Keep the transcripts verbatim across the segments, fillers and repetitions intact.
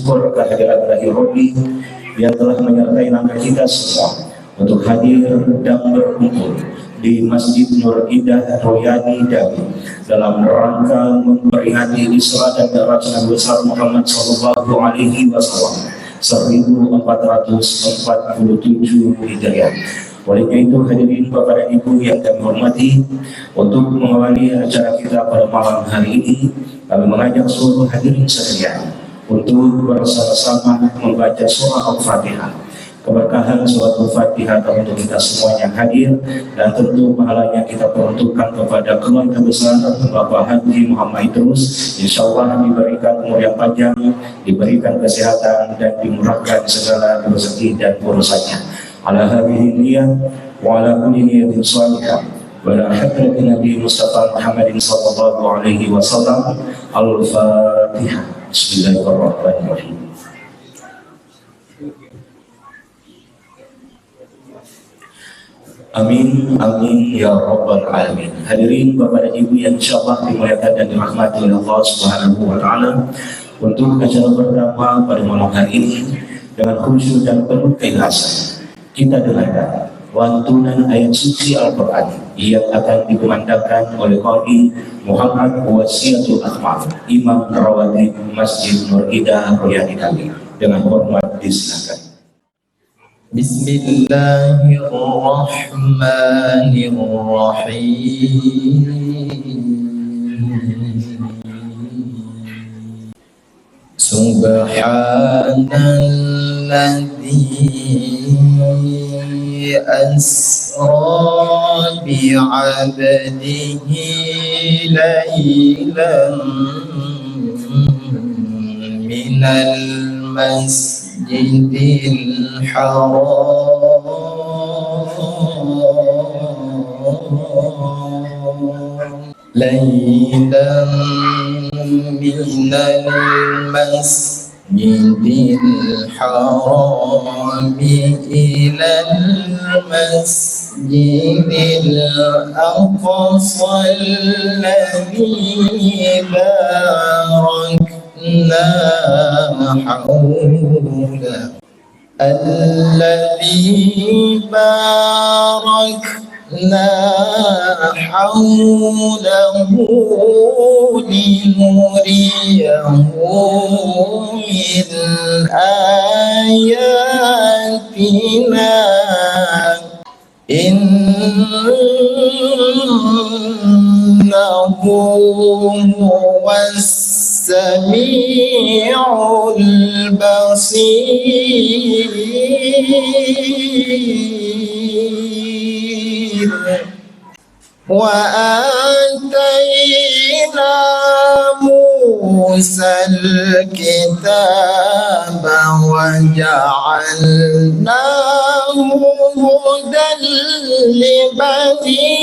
syukur kehadiran Ilahi Rabbi yang telah menyertai langkah kita semua untuk hadir dan berkumpul di Masjid Nur Indah Royani Dami dalam rangka memperingati Isra dan Mi'raj Nabi besar Muhammad sallallahu alaihi wasallam seribu empat ratus empat puluh tujuh Hijriah. Olehnya itu, hadirin Bapak dan Ibu yang kami hormati, untuk mengawali acara kita pada malam hari ini, kami mengajak seluruh hadirin sekalian untuk bersama-sama membaca surah Al-Fatihah. Keberkahan surah Al-Fatihah untuk kita semua yang hadir, dan tentu pahalanya kita peruntukkan kepada keluarga besar Bapak Haji Muhammad Idrus. Insya Allah diberikan umur yang panjang, diberikan kesehatan, dan dimurahkan segala rezeki dan urusannya. Ala hadhihi niyah wa ala kulli niyatin salihah wa ala hadratin Nabi Mustafa Muhammadin sallallahu alaihi wasallam. Al-Fatihah. Bismillahirrahmanirrahim. Amin, amin, ya rabbal alamin. Hadirin Bapak dan Ibu yang insyaallah dimuliakan dan dirahmati oleh Allah Subhanahu wa Ta'ala, untuk acara pertama pada malam hari ini, dengan khusyuk dan penuh keikhlasan, kita dengarkan lantunan ayat suci Al-Quran yang akan dikumandangkan oleh Qari Muhammad Wasiatul Akmal, Imam Rawatib Masjid Nur Indah Royani Dami. Dengan hormat disilakan. بسم الله الرحمن الرحيم. سبحان الذي أسرى بعبده ليلا من المسجد الحرام ليلا من المسجد الحرام إلى المسجد الأقصى الذي باركنا حوله الذي باركنا حوله لنريه من آياتنا إنه هو السميع البصير. وآتينا موسى الكتاب وجعلناه هدى لبني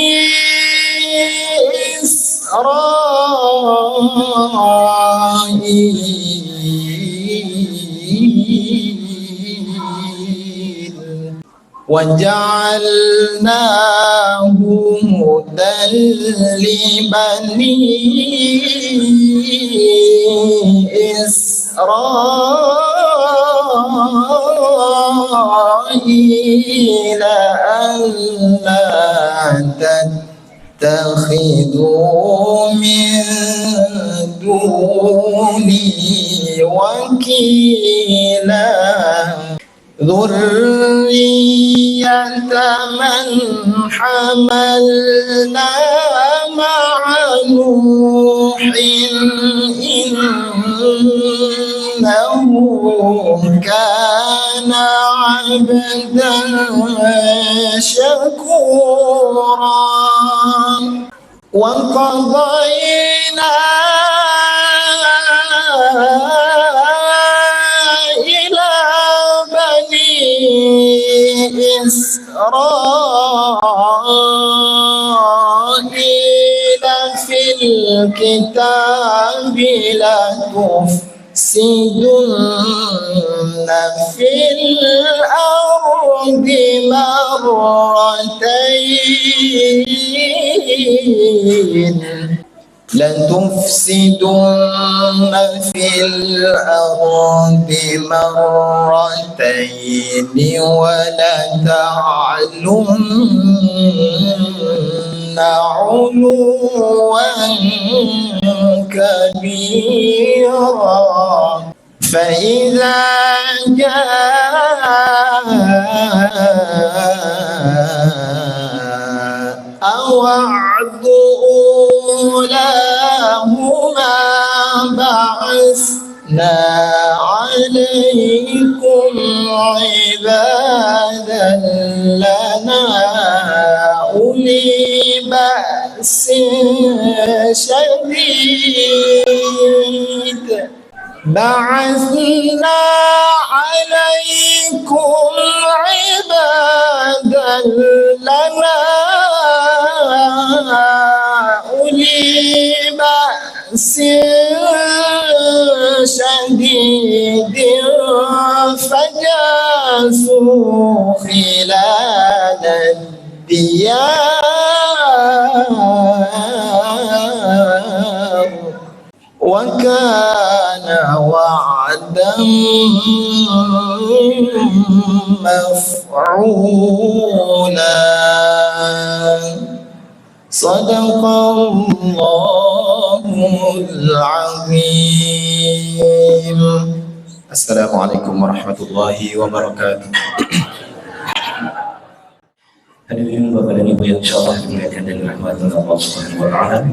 إسرائيل وجعلناه هدى لبني إسرائيل ألا تتخذوا من دوني وكيلا. ذرية من حملنا مع نوح إنه كان عبدا شكورا. وقضينا إلى بني إسرائيل في الكتاب لتفسدن في الأرض مرتين لتفسدن في الأرض مرتين ولتعلن علوا كبيرا. فإذا جاء وعد أولاهما بعثنا عليكم عبادا لنا أولي بأس شديد. بعثنا عليكم عبادا لنا أولي بأس شديد فجاسوا خلال الديار وكان وعدا مفعولا. صدق الله العظيم. السلام عليكم ورحمة الله وبركاته. Hadirin Bapak dan Ibu yang insyaallah dimuliakan dan dirahmati oleh Allah Subhanahu wa Ta'ala.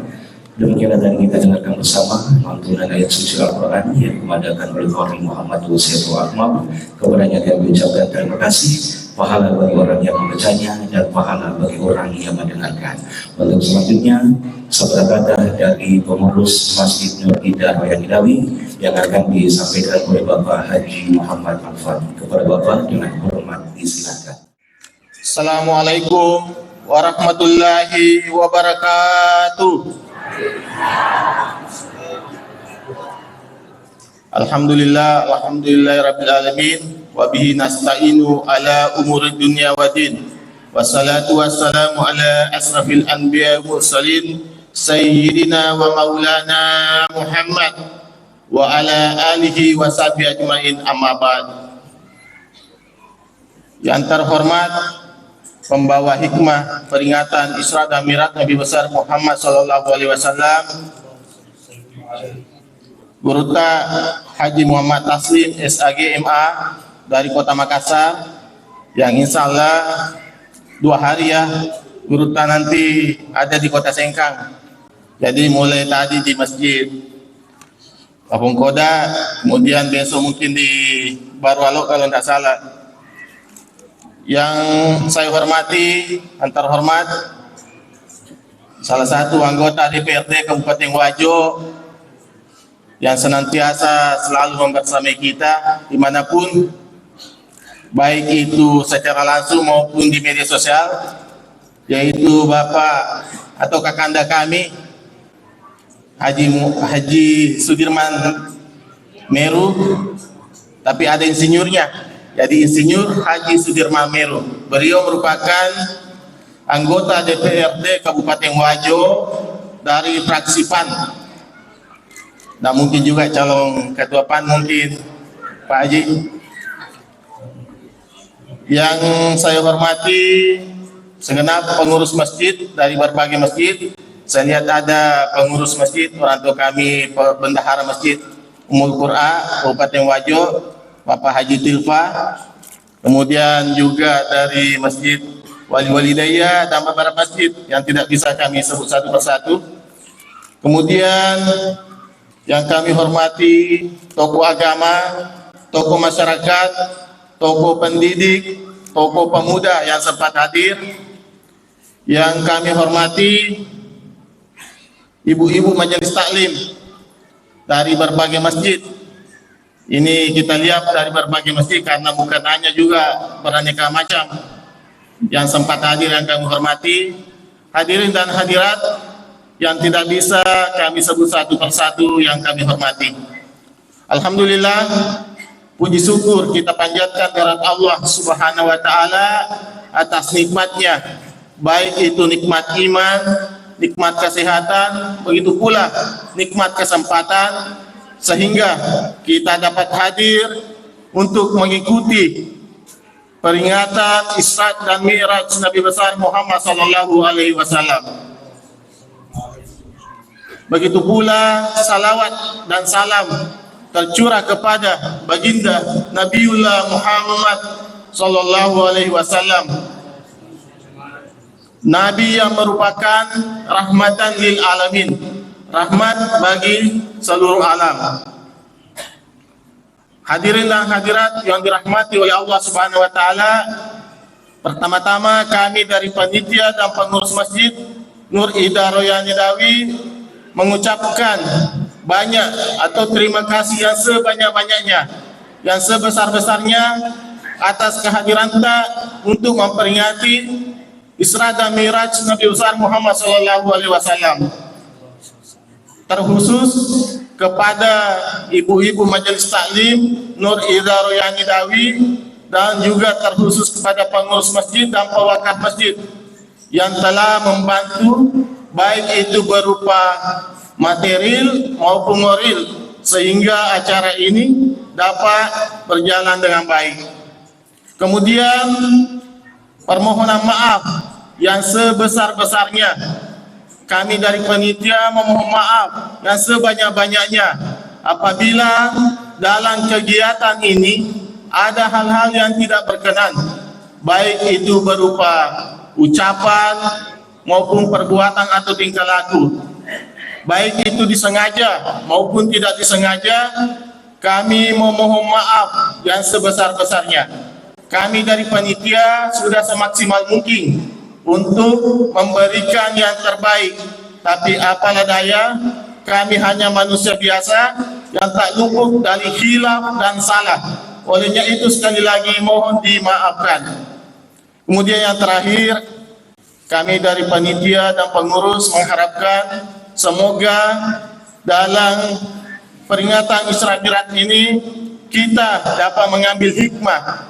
Demikianlah tadi kita dengarkan bersama lantunan ayat suci Al-Quran yang dikumandangkan oleh Qari Muhammad Husein Akmal. Kepadanya kami ucapkan terima kasih, pahala bagi orang yang membacanya dan pahala bagi orang yang mendengarkan. Untuk selanjutnya, sabda kata dari pengurus Masjid Nur Hidayah Royang Idawi yang akan disampaikan oleh Bapak Haji Muhammad Alfan. Kepada Bapak dengan hormat disilakan. Assalamualaikum warahmatullahi wabarakatuh. Alhamdulillah, alhamdulillahirabbil alamin, wa bihi nasta'inu ala umuri dunya wa din. Wassalatu wassalamu ala asrafil anbiya wal mursalin, sayyidina wa maulana Muhammad wa ala alihi wa sahbihi ajmain, amma ba'd. Yang terhormat pembawa hikmah peringatan Isra dan Mi'raj Nabi besar Muhammad sallallahu alaihi wasallam, Gurutta Haji Muhammad Taslim, S A G, M A, dari Kota Makassar, yang insya Allah dua hari ya, Gurutta nanti ada di Kota Sengkang. Jadi mulai tadi di Masjid Kapungkoda, kemudian besok mungkin di Barualo kalau tidak salah. Yang saya hormati, yang terhormat, salah satu anggota D P R D Kabupaten Wajo yang senantiasa selalu membersamai kita dimanapun, baik itu secara langsung maupun di media sosial, yaitu Bapak atau Kakanda kami, Haji Mu-, Haji Sudirman Meru, tapi ada insinyurnya. Jadi Insinyur Haji Sudirman Meru. Beliau merupakan anggota D P R D Kabupaten Wajo dari fraksi PAN. Nah, mungkin juga calon ketua PAN mungkin, Pak Haji. Yang saya hormati segenap pengurus masjid dari berbagai masjid. Saya lihat ada pengurus masjid, orang tua kami, pe-, bendahara masjid Ummul Qura, Kabupaten Wajo, Bapak Haji Tilfa. Kemudian juga dari Masjid Wali Walidaya dan beberapa masjid yang tidak bisa kami sebut satu persatu. Kemudian yang kami hormati tokoh agama, tokoh masyarakat, tokoh pendidik, tokoh pemuda yang sempat hadir. Yang kami hormati ibu-ibu majelis taklim dari berbagai masjid. Ini kita lihat dari berbagai masjid karena bukan hanya juga beraneka macam yang sempat hadir yang kami hormati. Hadirin dan hadirat yang tidak bisa kami sebut satu persatu yang kami hormati. Alhamdulillah, puji syukur kita panjatkan kehadirat Allah Subhanahu wa Ta'ala atas nikmatnya, baik itu nikmat iman, nikmat kesehatan, begitu pula nikmat kesempatan, sehingga kita dapat hadir untuk mengikuti peringatan Isra dan Mi'raj Nabi besar Muhammad sallallahu alaihi wasallam. Begitu pula salawat dan salam tercurah kepada baginda Nabiullah Muhammad sallallahu alaihi wasallam, Nabi yang merupakan rahmatan lil alamin, rahmat bagi seluruh alam. Hadirin dan hadirat yang dirahmati oleh Allah Subhanahu wa Taala, pertama-tama kami dari panitia dan pengurus Masjid Nur Ida Royani Dawi mengucapkan banyak atau terima kasih yang sebanyak-banyaknya, yang sebesar-besarnya atas kehadiran ta untuk memperingati Isra dan Mi'raj Nabi besar Muhammad sallallahu alaihi wasallam. Terkhusus kepada ibu-ibu Majelis Taklim Nur Ida Royani Dawi, dan juga terkhusus kepada pengurus masjid dan pewakaf masjid yang telah membantu, baik itu berupa material maupun moral, sehingga acara ini dapat berjalan dengan baik. Kemudian, permohonan maaf yang sebesar-besarnya. Kami dari panitia memohon maaf yang sebanyak-banyaknya apabila dalam kegiatan ini ada hal-hal yang tidak berkenan, baik itu berupa ucapan maupun perbuatan atau tingkah laku, baik itu disengaja maupun tidak disengaja. Kami memohon maaf yang sebesar-besarnya. Kami dari panitia sudah semaksimal mungkin untuk memberikan yang terbaik, tapi apalah daya, kami hanya manusia biasa yang tak luput dari khilaf dan salah. Olehnya itu, sekali lagi mohon dimaafkan. Kemudian, yang terakhir, kami dari panitia dan pengurus mengharapkan semoga dalam peringatan Isra Mi'raj ini kita dapat mengambil hikmah.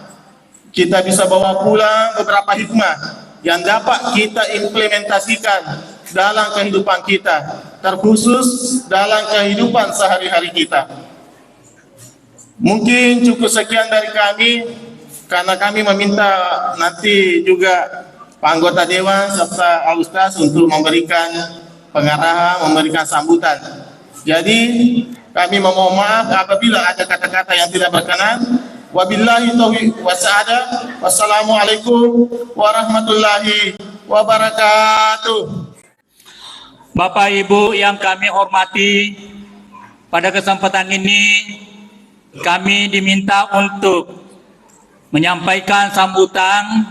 Kita bisa bawa pulang beberapa hikmah yang dapat kita implementasikan dalam kehidupan kita, terkhusus dalam kehidupan sehari-hari kita. Mungkin cukup sekian dari kami, karena kami meminta nanti juga Pak Anggota Dewan serta Al Ustaz untuk memberikan pengarahan, memberikan sambutan. Jadi, kami memohon maaf apabila ada kata-kata yang tidak berkenan. Wabillahi taufiq wasa'adah. Wassalamualaikum warahmatullahi wabarakatuh. Bapak Ibu yang kami hormati, pada kesempatan ini kami diminta untuk menyampaikan sambutan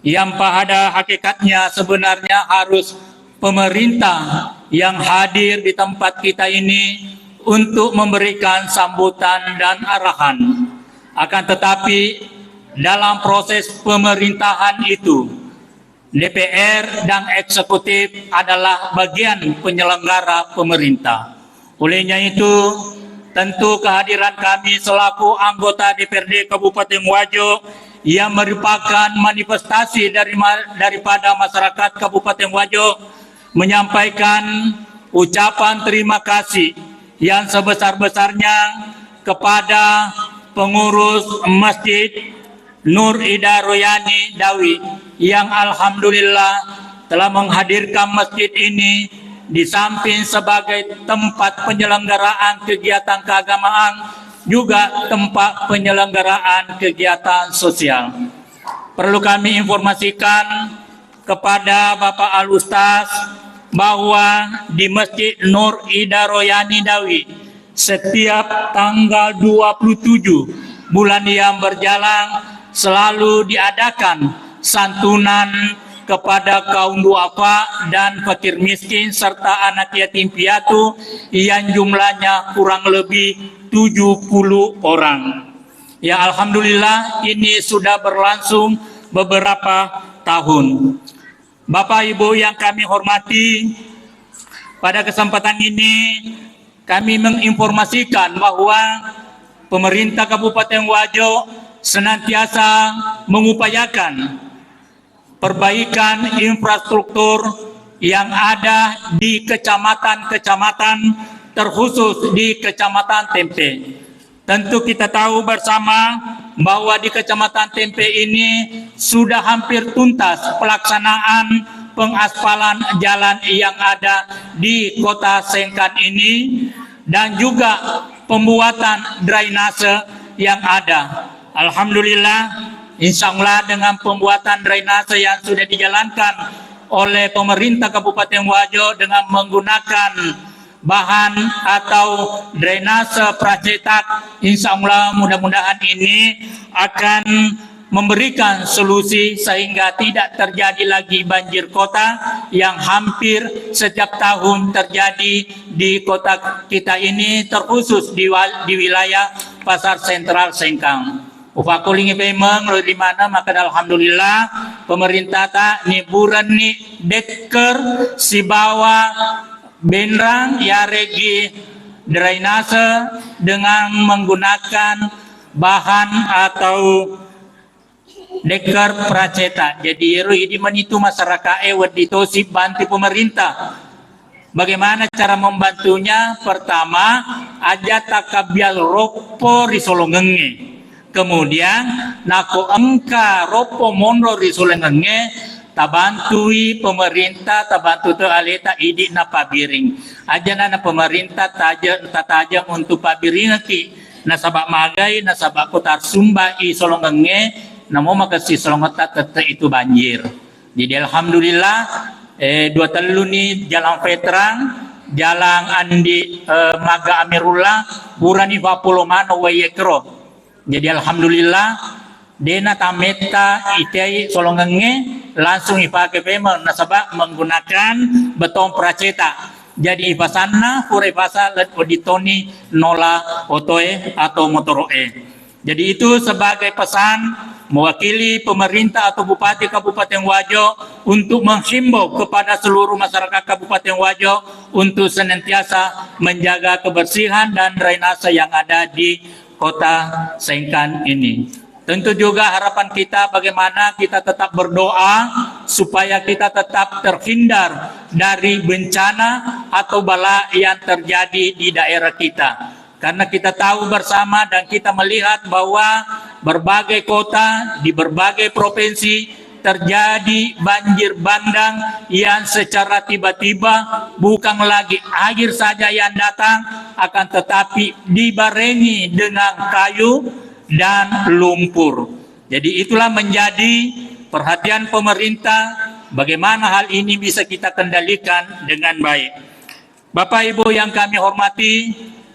yang pada hakikatnya sebenarnya harus pemerintah yang hadir di tempat kita ini untuk memberikan sambutan dan arahan. Akan tetapi, dalam proses pemerintahan itu, D P R dan eksekutif adalah bagian penyelenggara pemerintah. Olehnya itu, tentu kehadiran kami selaku anggota D P R D Kabupaten Wajo yang merupakan manifestasi dari ma-, daripada masyarakat Kabupaten Wajo menyampaikan ucapan terima kasih yang sebesar-besarnya kepada pengurus masjid Nur Ida Royani Dawi yang alhamdulillah telah menghadirkan masjid ini di samping sebagai tempat penyelenggaraan kegiatan keagamaan, juga tempat penyelenggaraan kegiatan sosial. Perlu kami informasikan kepada Bapak Al Ustaz bahwa di Masjid Nur Ida Royani Dawi, setiap tanggal dua puluh tujuh bulan yang berjalan selalu diadakan santunan kepada kaum duafa dan fakir miskin serta anak yatim piatu yang jumlahnya kurang lebih tujuh puluh orang. Ya, alhamdulillah, ini sudah berlangsung beberapa tahun. Bapak Ibu yang kami hormati, pada kesempatan ini kami menginformasikan bahwa pemerintah Kabupaten Wajo senantiasa mengupayakan perbaikan infrastruktur yang ada di kecamatan-kecamatan, terkhusus di Kecamatan Tempe. Tentu kita tahu bersama bahwa di Kecamatan Tempe ini sudah hampir tuntas pelaksanaan pengaspalan jalan yang ada di Kota Sengkang ini, dan juga pembuatan drainase yang ada. Alhamdulillah, insya Allah, dengan pembuatan drainase yang sudah dijalankan oleh pemerintah Kabupaten Wajo dengan menggunakan bahan atau drainase pracetak, insya Allah, mudah-mudahan ini akan memberikan solusi sehingga tidak terjadi lagi banjir kota yang hampir setiap tahun terjadi di kota kita ini, terkhusus di wal-, di wilayah Pasar Sentral Sengkang. Upakulingi pemeng lo di mana, maka alhamdulillah, pemerintah tak niburan ni dekker sibawa benrang yaregi drainase dengan menggunakan bahan atau dekker pracetak. Jadi, ero idi manitu masyarakat e wedi tosi bantu pemerintah. Bagaimana cara membantunya? Pertama, aja takabbial roppo ri solongengnge. Kemudian, nako engka roppo monro ri solongengnge, tabantui pemerintah, tabantu to aleta idi napabiring. Aja na pemerintah taja-, tatajeng untuk pabiringki. Nasaba magai, nasaba ko tarsumba i solongengnge, namo makessi solongetta tette itu banjir. Jadi alhamdulillah, eh, dua tellu ni jalan veteran, jalan Andi, eh, Maga Amirullah, purani papulo mano wai ekro. Jadi alhamdulillah, dena tametta itai solongengnge langsung ipake pemeng nasaba menggunakan beton pracetak. Jadi ipasanna pura ipasa let oditoni nola otoe atau motoro'e. Jadi itu sebagai pesan mewakili pemerintah atau Bupati Kabupaten Wajo untuk menghimbau kepada seluruh masyarakat Kabupaten Wajo untuk senantiasa menjaga kebersihan dan drainase yang ada di Kota Sengkang ini. Tentu juga harapan kita bagaimana kita tetap berdoa supaya kita tetap terhindar dari bencana atau bala yang terjadi di daerah kita. Karena kita tahu bersama dan kita melihat bahwa berbagai kota di berbagai provinsi terjadi banjir bandang yang secara tiba-tiba, bukan lagi air saja yang datang, akan tetapi dibarengi dengan kayu dan lumpur. Jadi itulah menjadi perhatian pemerintah, bagaimana hal ini bisa kita kendalikan dengan baik. Bapak Ibu yang kami hormati,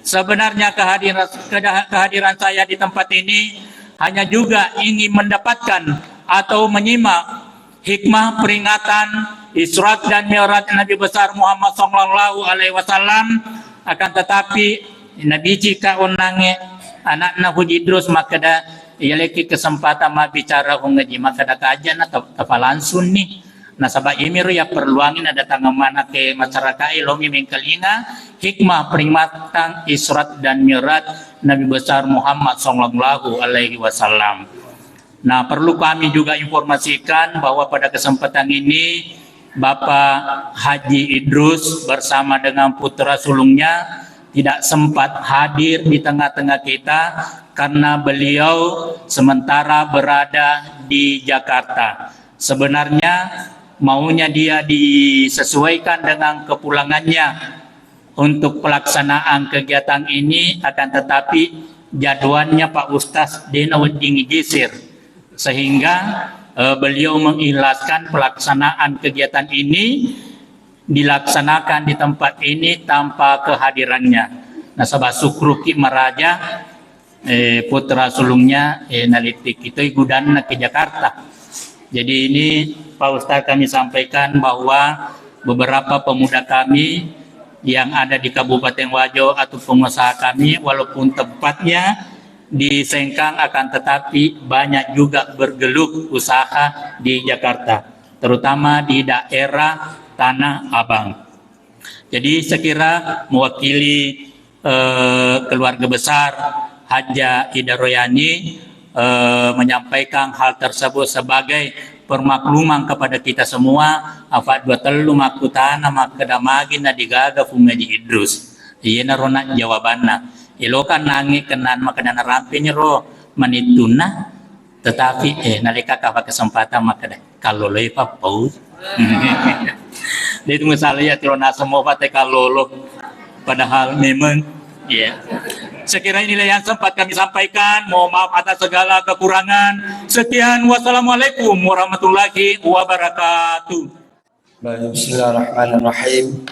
sebenarnya kehadiran, keda-, kehadiran saya di tempat ini hanya juga ingin mendapatkan atau menyimak hikmah peringatan Isra dan Mi'raj Nabi besar Muhammad sallallahu alaihi wasallam. Akan tetapi, Nabi cika onange anakna Huji Idrus makkeda, "Iya leki kesempatan mabbicara hungaji makkeda kajana ta-, tapalangsung ni." Nasaba iyamiro yapperluangngi nadatangeng maneng ke masyarakat e, lomi mengkalinga hikmah peringatan Isra dan Mi'raj Nabi besar Muhammad sallallahu alaihi wasallam. Nah, perlu kami juga informasikan bahwa pada kesempatan ini Bapak Haji Idrus bersama dengan putra sulungnya tidak sempat hadir di tengah-tengah kita karena beliau sementara berada di Jakarta. Sebenarnya maunya dia disesuaikan dengan kepulangannya untuk pelaksanaan kegiatan ini, akan tetapi jadwalnya Pak Ustaz dena wedding geser, sehingga, eh, beliau mengikhlaskan pelaksanaan kegiatan ini dilaksanakan di tempat ini tanpa kehadirannya. Nasaba sukruki maraja, eh, putra sulungnya, eh, nalittiki toi gudanna ke Jakarta. Jadi ini, Pak Ustaz, kami sampaikan bahwa beberapa pemuda kami yang ada di Kabupaten Wajo atau pengusaha kami, walaupun tempatnya di Sengkang, akan tetapi banyak juga bergelut usaha di Jakarta, terutama di daerah Tanah Abang. Jadi, saya kira mewakili, eh, keluarga besar Haja Ida Royani, eh, menyampaikan hal tersebut sebagai permaklumang kepada kita semua, apa dua tellu makkutana makkeda magi na digaga Fung Haji Idrus. Iyanaro na jawabanna. Eloka nangi kenna makkeda narampeni ro manittunna, tetapi, eh, naleka ka kesempatan makkeda kalloloi pappau. Jadi masalah ya tiro naseng mo pate kallolo. Padahal memang, ya. Sekira inilah yang sempat kami sampaikan. Mohon maaf atas segala kekurangan. Sekian, wassalamualaikum warahmatullahi wabarakatuh. Baik, bismillahirrahmanirrahim.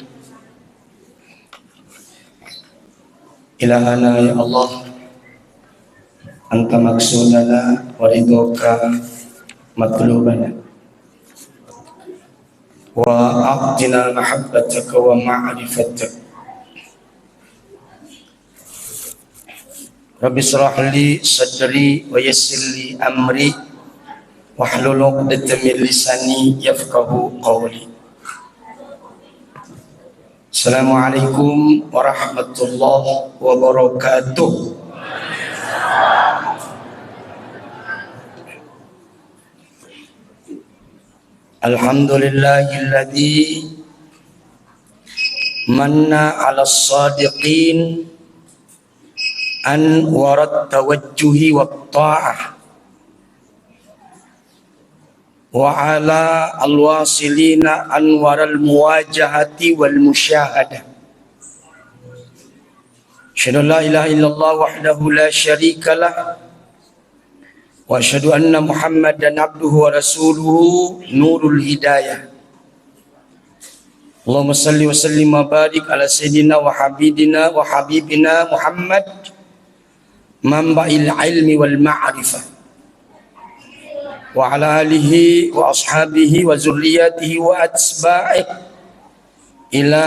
Ilahana ya Allah, anta maksudana wa ridhoka matlubana. Wa a'tina mahabbataka wa ma'rifatak. Rabbi israh li sadri wa yassir li amri wahlul 'uqdatam min lisani yafqahu qawli. Assalamualaikum warahmatullahi wabarakatuh. Alhamdulillahilladzi manna 'alas sadiqin anwarat tawajjuhi wat ta'ah, wa 'ala al-wasilina anwaral muwajahati wal musyahadah. Asyhadu an la ilaha illallah wahdahu la syarikalah, wa asyhadu anna Muhammadan abduhu wa rasuluhu nurul hidayah. Allahumma salli wa sallim wa barik ala sayyidina wa habibina wa habibina Muhammad, manba'il ilmi wal ma'rifah, wa ala alihi wa ashabihi wa zurriyatihi wa atba'ih ila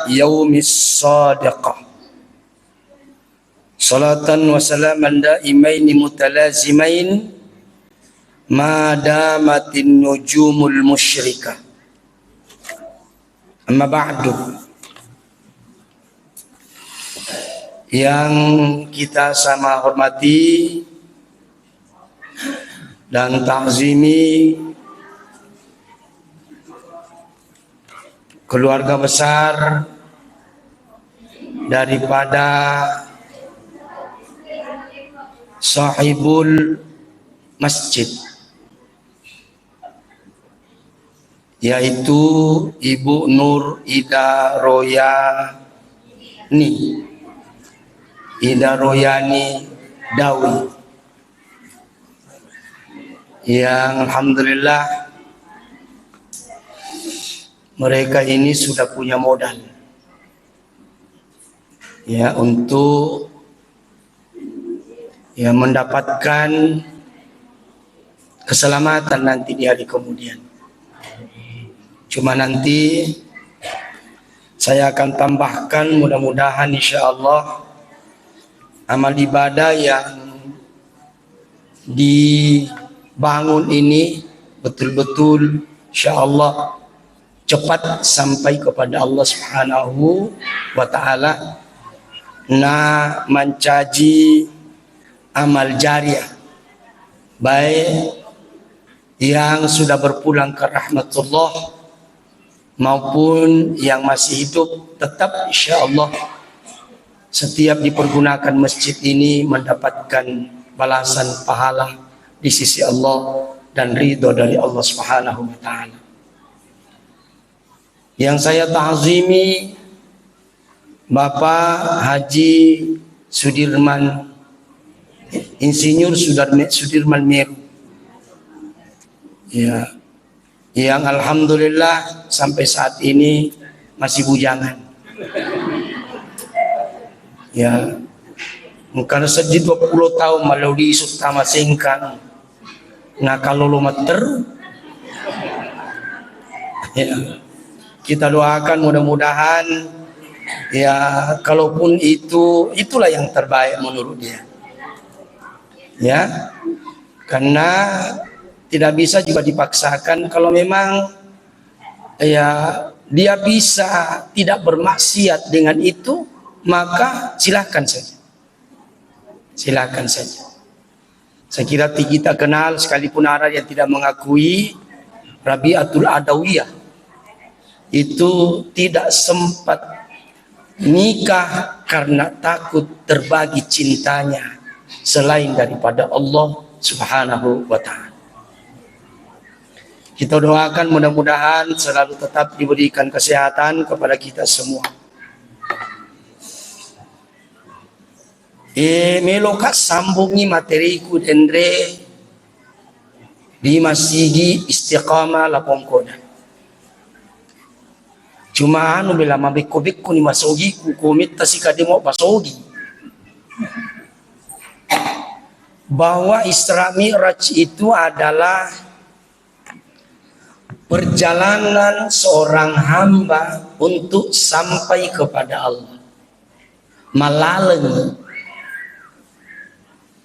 yaumis sadaqah. Salatan wa salaman daimaini mutalazimain ma damatin nujumul musyrikah. Amma ba'du. Yang kita sama hormati dan ta'zimi keluarga besar daripada sahibul masjid, yaitu Ibu Nur Ida Royani, Ida Royani Dawi, yang alhamdulillah mereka ini sudah punya modal, ya, untuk, ya, mendapatkan keselamatan nanti di hari kemudian. Cuma nanti saya akan tambahkan, mudah-mudahan insya Allah amal ibadah yang dibangun ini betul-betul, insya Allah, cepat sampai kepada Allah Subhanahu wa Ta'ala, na mancaji amal jariah, baik yang sudah berpulang ke rahmatullah maupun yang masih hidup, tetap insya Allah setiap dipergunakan masjid ini mendapatkan balasan pahala di sisi Allah dan ridho dari Allah Subhanahu wa Ta'ala. Yang saya ta'zimi Bapak Haji Sudirman, Insinyur Sudarme-, Sudirman Meru. Ya, yang alhamdulillah sampai saat ini masih bujangan. Ya, engkana seddi dua puluh tahun malau di Sutama Sengkang. Nah, kalau lo meter, ya, kita doakan mudah-mudahan, ya, kalaupun itu, itulah yang terbaik menurut dia. Ya, karena tidak bisa juga dipaksakan. Kalau memang, ya, dia bisa tidak bermaksiat dengan itu, maka silakan saja. Silakan saja. Saya kira ti-, kita kenal, sekalipun ada yang tidak mengakui, Rabi'atul Adawiyah itu tidak sempat nikah karena takut terbagi cintanya selain daripada Allah Subhanahu wa Ta'ala. Kita doakan mudah-mudahan selalu tetap diberikan kesehatan kepada kita semua. Eh, meloka sambungi materiku denre di Masigi Istiqamah Lapongkoda. Cuma anu bela mabekko-bekko ni masogiku, kometta sikademo pasogi. Bahwa Isra Mi'raj itu adalah perjalanan seorang hamba untuk sampai kepada Allah. Malaleng.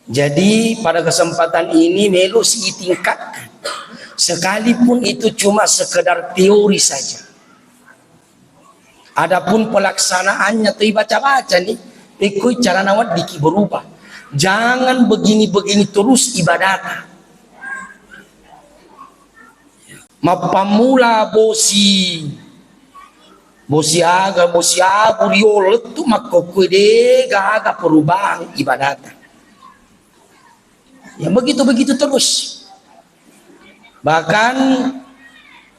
Jadi, pada kesempatan ini melo si ditingkatkan. Sekalipun itu cuma sekedar teori saja. Adapun pelaksanaannya tu ibaca-baca ni, ikut cara nawaddiki berubah. Jangan begini-begini terus ibadata. Mappammula bosi, bosi aga, bosi abu rio lettu makkokkoe de gaga perubahan ibadata. Ya begitu-begitu terus. Bahkan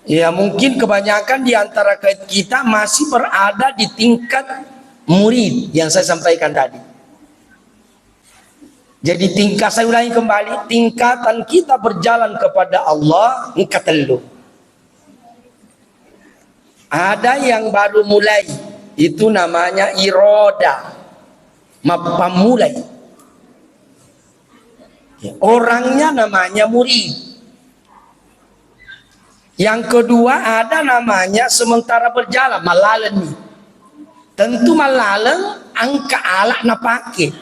ya mungkin kebanyakan di antara kita masih berada di tingkat murid yang saya sampaikan tadi. Jadi tingkat, saya ulangi kembali, tingkatan kita berjalan kepada Allah engka tellu. Ada yang baru mulai, itu namanya iroda, mappammulai. Orangnya namanya murid. Yang kedua ada namanya sementara berjalan, malaleng ni. Tentu malaleng engka alat napake.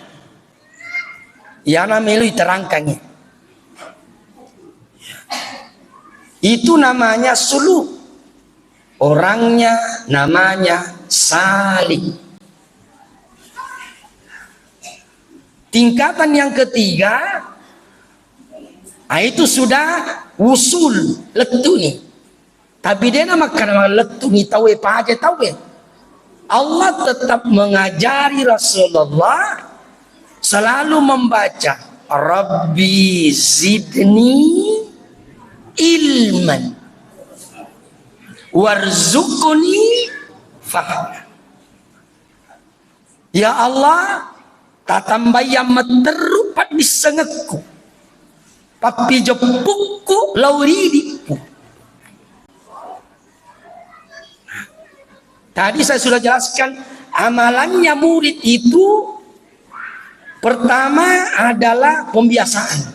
Iyana melo iterangkangngi. Itu namanya suluk. Orangnya namanya salik. Tingkatan yang ketiga, ah, itu sudah wusul, lettu ni. Tapi de na makkana lettu ni tauwe, paja tauwe. Allah tetap mengajari Rasulullah selalu membaca, "Rabbi zidni ilman warzuqni fahma." Ya Allah, tatambai ammatteru paddissengekku, pappijeppukku lao ri idikku. Tadi saya sudah jelaskan, amalannya murid itu pertama adalah pembiasaan.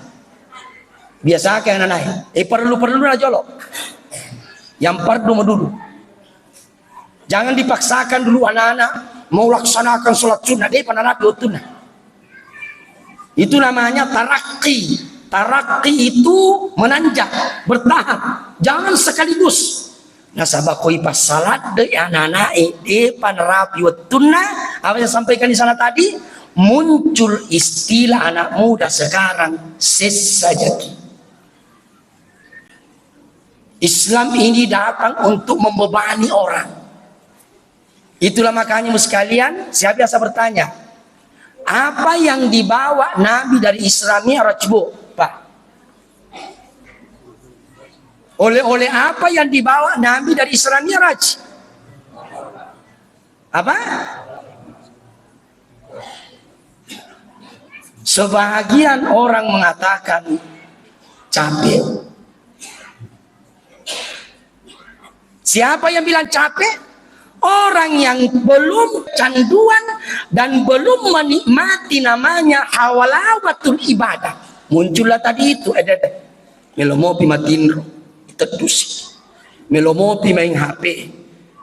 Biasakan anak-anak, eh, perlu-perlu na jolo. Yang perlu dulu. Jangan dipaksakan dulu anak-anak mau laksanakan sholat sunnah, de panarapi wettunna. Itu namanya tarakki. Tarakki itu menanjak, bertahap. Jangan sekaligus. Nasaba ko ipassaladde anak-anak e, de panarapi wettunna, apa yang sampaikan di sana tadi, muncul istilah anak muda sekarang, sessa jaki. Islam ini datang untuk membebani orang. Itulah makanya, Ibu sekalian, saya biasa bertanya, apa yang dibawa Nabi dari Isra Mi'raj, Bu? Pak? Oleh-oleh apa yang dibawa Nabi dari Isra Mi'raj? Apa? Sebahagian orang mengatakan capek. Siapa yang bilang capek? Orang yang belum canduan dan belum menikmati namanya halawatul ibadah. Muncullah tadi itu, ada, ada. Melo mopi matinro, iteddusi. Melo mopi main H P.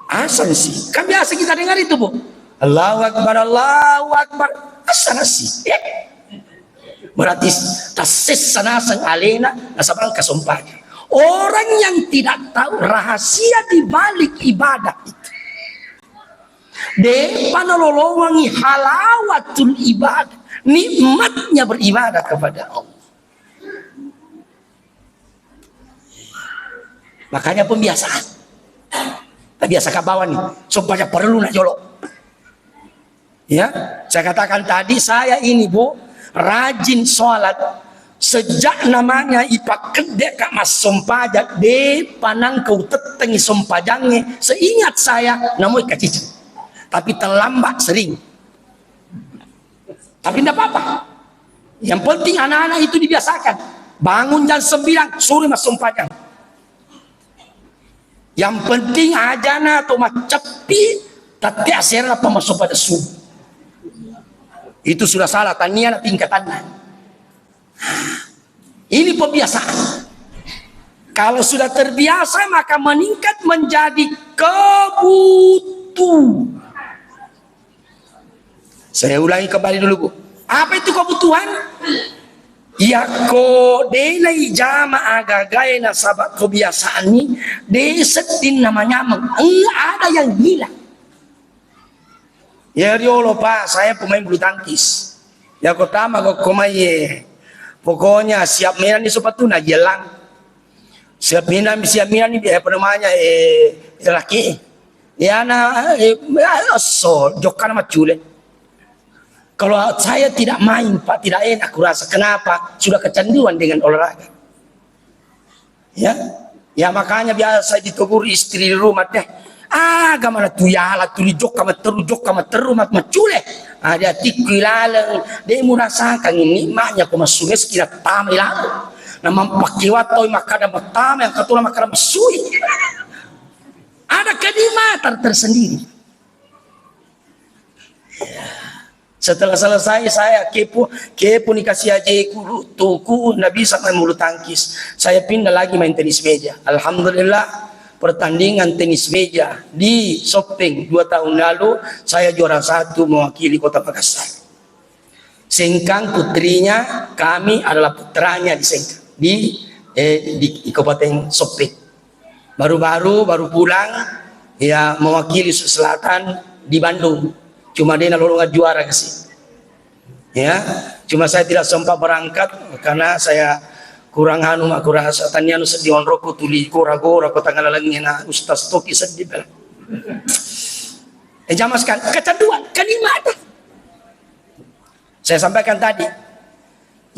Asang si. Kan biasa kita dengar itu, Bu. Allahu Akbar, Allahu Akbar. Asang si. Eh. Berarti tassessa naseng alena, nasaba engka sompajang. Orang yang tidak tahu rahasia di balik ibadah itu, depa nalolowangi halawatul ibadah, nikmatnya beribadah kepada Allah. Makanya pembiasaan. Tabiasa ka bawang ni, sumpajang parellu na jolo. Ya, saya katakan tadi, saya ini, Bu, rajin sholat. Sejak namanya ipakkedde ka massumpajang, de panang kau tettengi sumpajangnge. Seingat saya, namoi kacici. Tapi terlambat sering. Tapi ndak apa-apa. Yang penting anak-anak itu dibiasakan. Bangun jam sembilan, suruh massumpajang. Yang penting ajana to macceppi, tette asera pa massumpajang subuh. Itu sudah salah, tania na tingkatanna. Ini pembiasaan. Kalau sudah terbiasa, maka meningkat menjadi kebutuhan. Saya ulangi kembali dulu, Bu. Apa itu kebutuhan? Yakko de naijama aga-agae nasaba kebiasaan ni, de sedding namanyameng. Eh, ada yang hilang. Ya riolo, Pak, saya pemain bulu tangkis. Yakko tama ko, ko mai, eh, pokoknya siap menang ni sepatu na jelang. Siap minang, siap minang ni, eh, apa namanya, eh, laki. Ya, na, eh, esso, jokkana maccule. Kalau saya tidak main, Pak, tidak enak kurasa. Kenapa? Sudah kecanduan dengan olahraga. Ya. Ya, makanya biasa ditegur istri di rumah, "Teh, aga mana tu yala, tuli jokka matteru, jokka matteru, mat-, maccule." Ah, di atikku ilaleng, de murasakan ini nikmatnya ko massu meski na tama ilaleng. Na mampakkewa toi makkada mattama, yang katuna makkada massui. Ada kenikmatan tersendiri. Setelah selesai saya kepo, kepo ni kasih ajeku, tuku, ndak bisa main bulu tangkis. Saya pindah lagi main tenis meja. Alhamdulillah, pertandingan tenis meja di Soppeng dua tahun lalu, saya juara satu mewakili Kota Makassar. Sengkang putrinya, kami adalah putranya di Sengkang, di, eh, di, di Kabupaten Soppeng. Baru-baru, baru pulang, ya, mewakili Sulawesi Selatan di Bandung. Cuma de nalolongeng juara kasi. Ya, cuma saya tidak sempat berangkat karena saya kurang anu, Mak, kurang asa tania anu seddi onrokku tuli gora-gora ko tangala lengnge na ustaz toki seddi bela. Eh, jamaah sekalian, kecanduan, kenikmatan. Saya sampaikan tadi,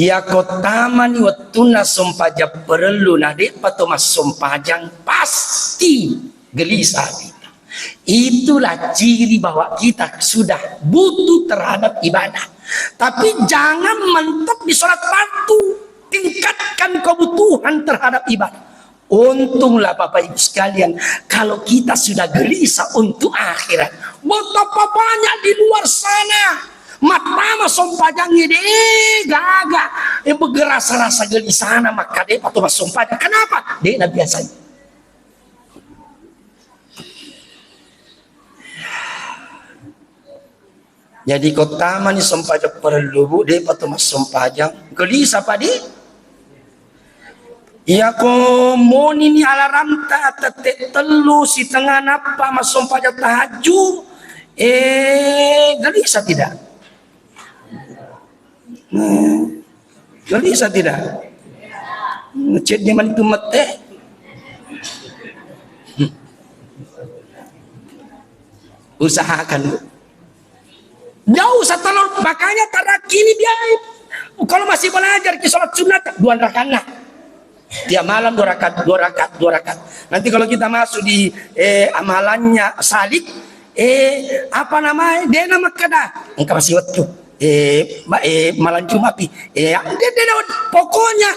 yakko tamani wettunna sompajang parellu na de'pa to massompajang, pasti gelisah kita. Itulah ciri bahwa kita sudah butuh terhadap ibadah. Tapi jangan mentok di sholat fardu, tingkatkan kebutuhan terhadap ibadah. Untunglah Bapak Ibu sekalian, kalau kita sudah gelisah untuk akhirat. Betapa banyak di luar sana mattama sompajangnge de gaga, eh, begerasa-rasa gelisana, maka de pato massompajang. Kenapa? De na biasanya. Jadi ko tamani sompajang parellu, Bu, de'pa to massompajang. Gelisah padi. Iyako monini alarmta tette tellu sitengnga nappa massompajang tahajju, eh, gelisah tidak? Hmm. Gelisah tidak? Ngecek dia mani tu mette. Usahakan, Bu. Nggak usah terlalu, makanya terakhir ini dia, kalau masih belajar ke sholat sunat, dua rakaat. Tiap malam dua rakaat, dua rakaat, dua rakaat. Nanti kalau kita masuk di, eh, amalannya salik, eh, apa namanya, dia nama kada, engkau masih waktu. Eh, ma-, eh, malam Jumat pi. Eh, dia, dia, dia, pokoknya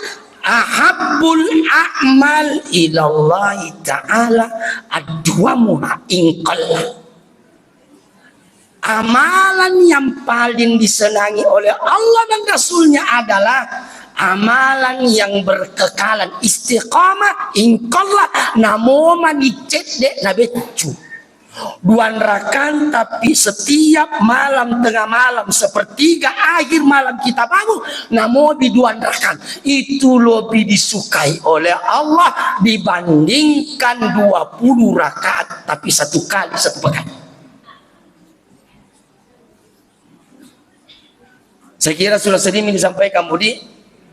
ahabbul a'mal ilallahi ta'ala adwamuha in qalla. Amalan yang paling disenangi oleh Allah dan Rasulnya adalah amalan yang berkekalan, istiqamah, in qalla, namo mani cedde na beccu. Dua rakaat, tapi setiap malam tengah malam, sepertiga akhir malam kita bangun, namo di dua rakaat. Itu lebih disukai oleh Allah dibandingkan dua puluh rakaat, tapi satu kali satu pekan. Saya kira sudah sering disampaikan, Budi.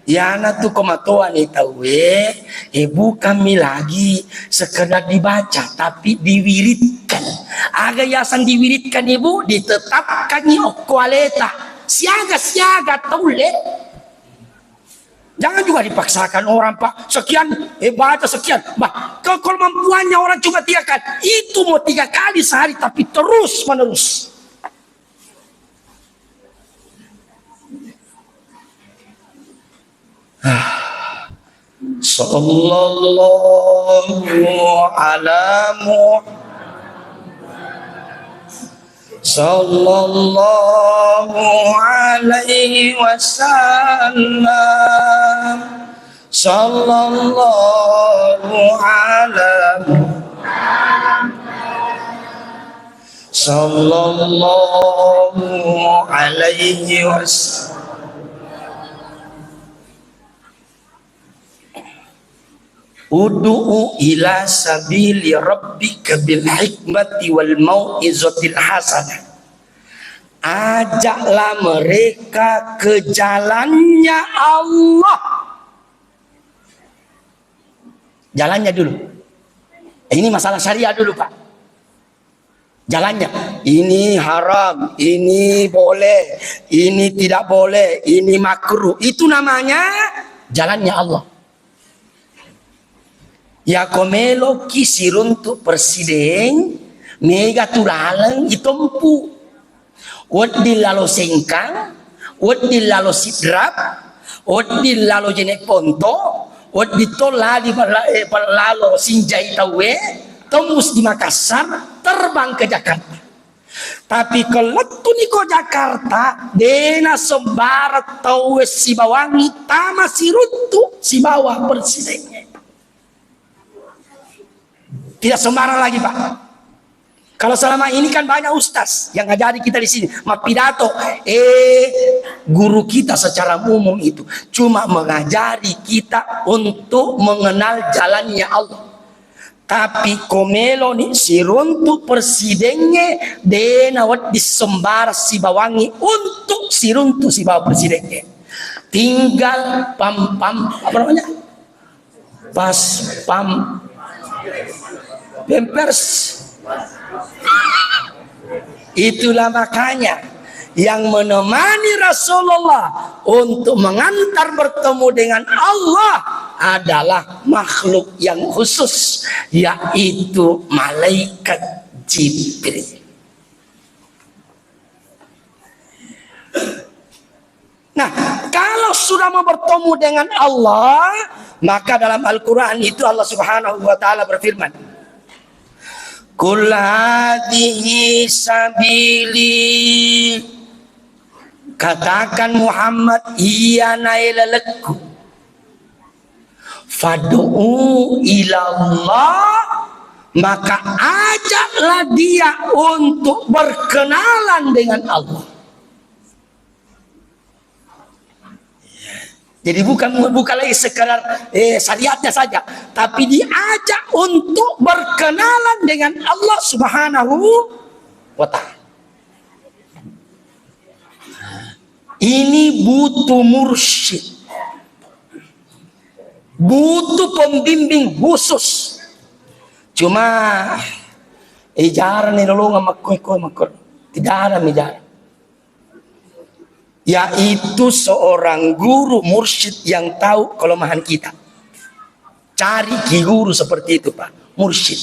Iyana tu ko matoani tauwe, eh, bukan mi lagi sekedar dibaca, tapi diwiridkan. Aga yaseng diwiridkan, Ibu? Ditetapkanni okko aleta. Siaga-siaga taulle. Jangan juga dipaksakan orang, Pak. Sekian, eh, baca sekian. Bah, ke-, kemampuannya orang cuma tiga kali. Itu mau tiga kali sehari, tapi terus menerus. Sallallahu ala Muhammad. Sallallahu alaihi wasallam. Sallallahu ala Muhammad. Sallallahu alaihi wasallam. Ud'u ila sabili rabbika bil hikmati wal mau'izatil hasanah. Ajaklah mereka ke jalannya Allah. Jalannya dulu. Ini masalah syariat dulu, Pak. Jalannya, ini haram, ini boleh, ini tidak boleh, ini makruh. Itu namanya jalannya Allah. Yako meloki siruntu presiden, mega tu laleng itempu. Wedding lalo Sengkang, wedding lalo Sidrap, wedding lalo Jeneponto, wedding to lali pala-, eh, pala-, lalo Sinjai tauwe, tembus di Makassar, terbang ke Jakarta. Tapi kellettuni ko Jakarta, dena sembarang tauwe sibawangi tama siruntu sibawa presidennya. Tidak sembarang lagi, Pak. Kalau selama ini kan banyak ustaz yang ngajari kita di sini, mappidato, eh, guru kita secara umum itu cuma mengajari kita untuk mengenal jalannya Allah. Tapi ko meloni siruntu presidengnge, dena wedding sembarang sibawangi untuk siruntu sibawa presidengnge. Tinggal pam-, pam-, apa namanya? Pas pam-, pampers. Itulah makanya yang menemani Rasulullah untuk mengantar bertemu dengan Allah adalah makhluk yang khusus, yaitu malaikat Jibril. Nah, kalau sudah mau bertemu dengan Allah, maka dalam Al-Quran itu Allah Subhanahu wa Ta'ala berfirman, "Qul hadhihi sabili." Katakan Muhammad, "Iyanae lalekku." "Fad'u ilallah," maka ajaklah dia untuk berkenalan dengan Allah. Jadi bukan, bukan lagi sekedar, eh, syariatnya saja, tapi diajak untuk berkenalan dengan Allah Subhanahu wa Ta'ala. Ini butuh mursyid, butuh pembimbing khusus. Cuma ijarah nih lolongan makko-, makko-, tidak ada ijarah. Yaitu seorang guru mursyid yang tahu kelemahan kita. Cari ki guru seperti itu, Pak. Mursyid.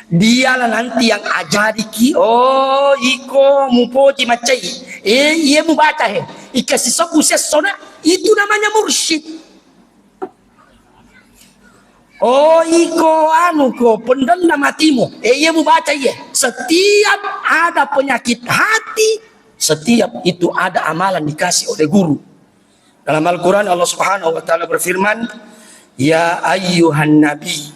Dialah nanti yang ajari ki, "Oh, iko mupoji macai. Eh, iya mubaca he. Ika sisobu sessona." Itu namanya mursyid. "Oh, iko anu ko pendendam hatimu. Eh, iya mubaca iya." Setiap ada penyakit hati, setiap itu ada amalan dikasih oleh guru. Dalam Al-Quran Allah Subhanahu wa Ta'ala berfirman, "Ya ayyuhan nabi,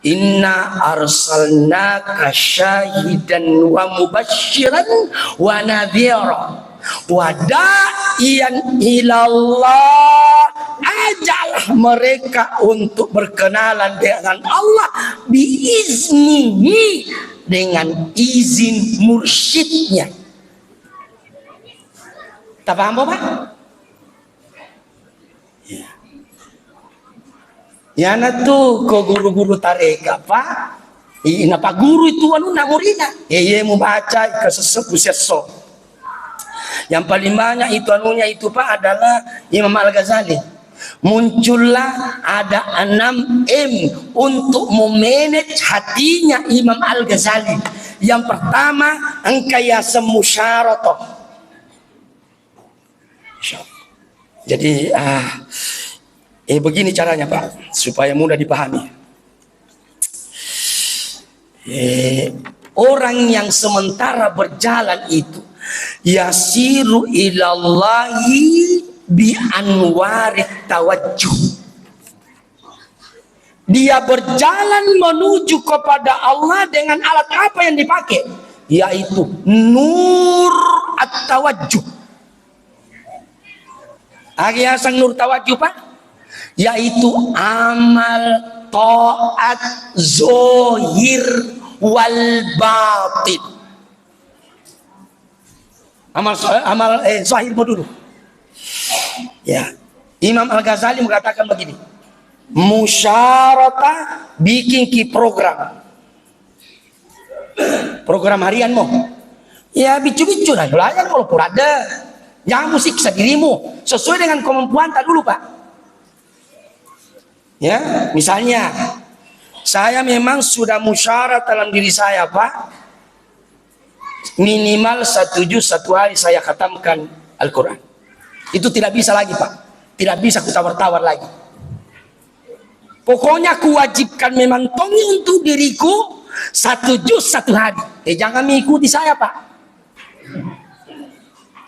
inna arsalnaka syahidan wa mubasyiran wa nadhira wa da'iyan ilallah." Ajaklah mereka untuk berkenalan dengan Allah biiznihi, dengan izin mursyidnya. Tapaham, Bapak? Ya. Iyana tu ko guru-guru tareka, Pak. I-, napaguru itu anunna murina. Eh, iye mubaca ke sesebbu sesso. Yang paling banyak itu anunya itu, Pak, adalah Imam Al-Ghazali. Muncullah ada enam M untuk memanage hatinya Imam Al-Ghazali. Yang pertama, engka yaseng musyaratoh. Insya Allah. Jadi, ah, eh, begini caranya, Pak, supaya mudah dipahami. Eh, orang yang sementara berjalan itu yasiru ilallahi bi anwarit tawajjuh. Dia berjalan menuju kepada Allah dengan alat apa yang dipakai? Yaitu nur at-tawajjuh. Aga yaseng nur tawajjuh, Pak? Yaitu amal taat zohir wal batin. Amal so-, amal, eh, zahir mau dulu. Ya. Imam Al-Ghazali mengatakan begini, musyarata bikin ki program. Program harian mo. Ya, bicu-bicu lah, layan mau purada. Jangan musiksa dirimu. Sesuai dengan kemampuan tak dulu, Pak. Ya, misalnya, saya memang sudah musyarat dalam diri saya, Pak. Minimal satu juz satu hari saya khatamkan Al-Quran. Itu tidak bisa lagi, Pak. Tidak bisa kutawar-tawar lagi. Pokoknya kuwajibkan memang tongi untuk diriku satu juz satu hari. Eh, jangan mengikuti saya, Pak.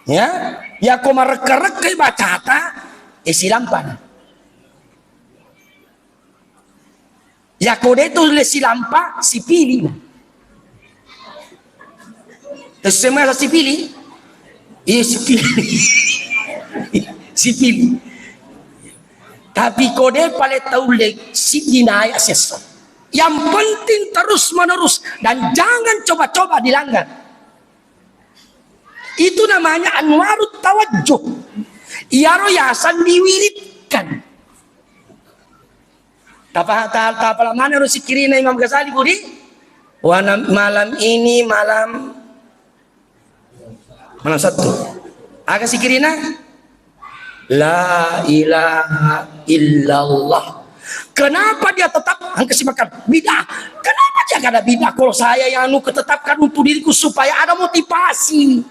Ya, ya ko marekka-rekkai bacata, eh, silampana. Yako de tu le silampa, sipili na. Terus semua sipili? Iya, sipili. Sipili. Tapi ko de pale tau le sipili na aya sesso. Yang penting terus menerus dan jangan coba-coba dilanggar. Itu namanya anwarut tawajjuh. Iyaro yaseng diwiridkan. Tapa-, ta-, tapala maneng ro sikkirina Imam Ghazali, Budi? Wana-, malam ini malam, malam Sabtu. Aga sikkirina? La ilaha illallah. Kenapa dia tetap angka simakan bid'ah? Kenapa dia kada bid'ah? Kalau saya yang anu ketetapkan untuk diriku supaya ada motivasi.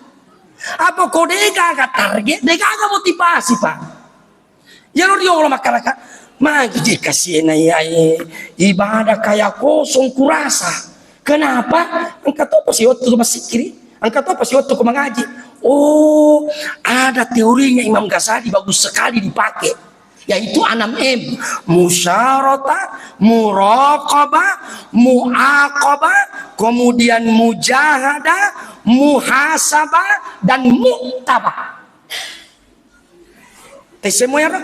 Apa ko dega aga target, dega aga motivasi, Pak. Iyaro riolo makkadaka, magi je kasiena iyae ibadah kaya kosong kurasa. Kenapa? Engka topa siwettu ko massikkiri, engka topa siwettu ko mangaji. Oh, ada teorinya Imam Ghazali bagus sekali dipakai, yaitu enam M. Musyarata, muraqabah, muaqabah, kemudian mujahadah, muhasabah, dan muktabah. Tessemo yaro?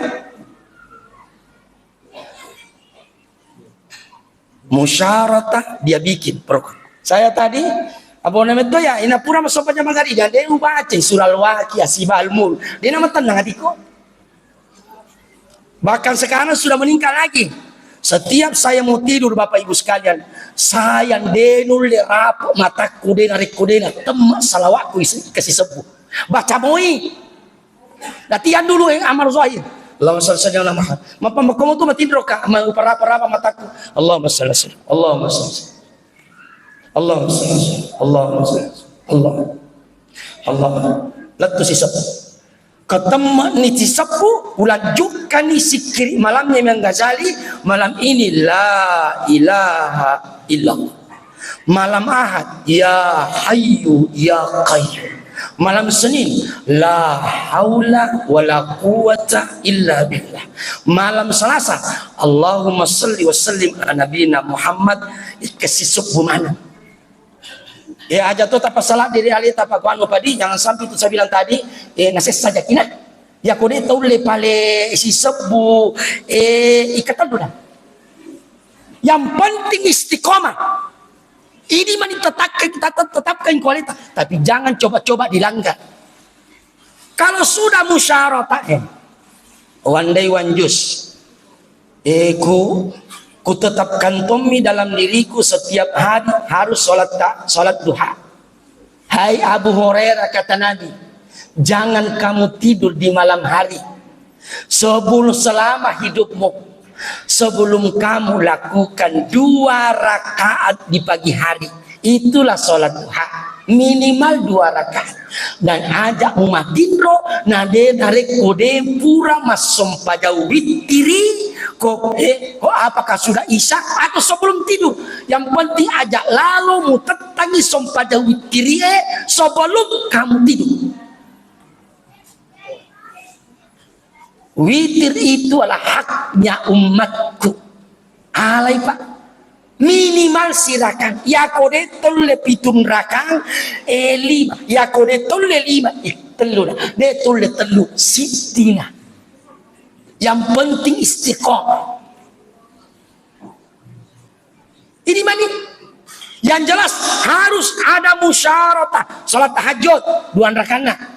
Musyarata dia bikin program. Saya tadi, apa namanya itu ya, ina pura masuk pajama gari, dan dia baca surah Al-Waqiah, Asyifa, Al-Mulk. Dia nama tenang adikku. Bahkan sekarang sudah meningkat lagi. Setiap saya mau tidur, Bapak Ibu sekalian, saya de nulle rapo matakku, de narekko de natemma salawatku isi-, kasih sebbu. Baca moi. Latihan dulu yang amal zahir. Allahumma shalli ala Muhammad. Mappammekkomo tu matinro ka, ma-, uparapa-rapa matakku. Allahumma shalli ala Muhammad. Allahumma shalli ala Muhammad. Allahumma shalli ala Muhammad. Allah. Allah. Lettu sisebbu. Katemma ni sisebbu, ulanjukkan ni sikkiri malamnya Imam Ghazali, malam ini la ilaha illallah. Malam Ahad, ya Hayyu ya Qayyum. Malam Senin, la haula wala quwwata illa billah. Malam Selasa, Allahumma salli wa sallim ala nabiyina Muhammad, ikasi sebbu maneng. Eh, aja to tapasala diri ali tapakuanu padi, jangan sampai itu saya bilang tadi, eh, nasessa jakina. Ya kode taulle pale sisebbu, eh, ikatan dulu. Yang penting istiqomah. Ini mani tetapkan, kita tet-, tetapkan kualitas, tapi jangan coba-coba dilanggar. Kalau sudah musyaratah, eh, one day one juz. Eh, ku, kutetapkan tommi dalam diriku setiap hari harus sholat ta-, sholat duha. Hai Abu Hurairah, kata Nabi, "Jangan kamu tidur di malam hari. Sebelum, selama hidupmu, sebelum kamu lakukan dua rakaat di pagi hari, itulah sholat duha. Minimal dua rakaat. Dan aja mumatinro, na de, narekko de pura massompajau wittiri, ko, eh, ko apakah sudah isya atau sebelum tidur? Yang penting aja lalo mutettangi sompajau wittirie sebelum kamu tidur." Witir itu adalah haknya umatku. Alai, Pak. Minimal sirakang. Yako de tolle pitung rakang, eh, lima. Yako de tolle lima, eh, tellu na. De tolle tellu, sittina. Yang penting istiqomah. Ini mani. Yang jelas harus ada musyaratah. Salat tahajud, dua rakaat.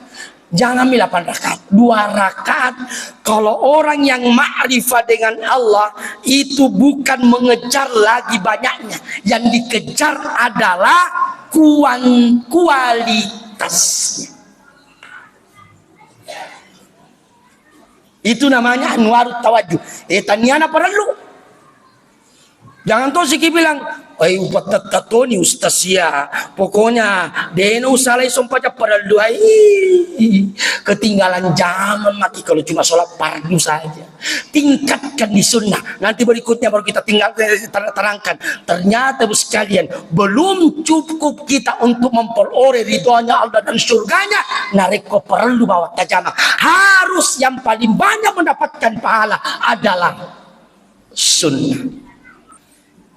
Jangan mi delapan rakaat, dua rakaat. Kalau orang yang makrifah dengan Allah, itu bukan mengejar lagi banyaknya. Yang dikejar adalah kuan-, kualitasnya. Itu namanya anwarut tawajjuh. Eh, taniana parellu. Jangan to siki bilang, "Ai, upattetta toni ustaz ya. Pokoknya dena usalai sompaja parellu ai." Ketinggalan zaman maki kalau cuma sholat fardu saja. Tingkatkan di sunnah. Nanti berikutnya baru kita tinggal, eh, ter-, terangkan. Ternyata, Bu sekalian, belum cukup kita untuk memperoleh ridhonya Allah dan surganya. Narekko perlu bawa tajama. Harus yang paling banyak mendapatkan pahala adalah sunnah.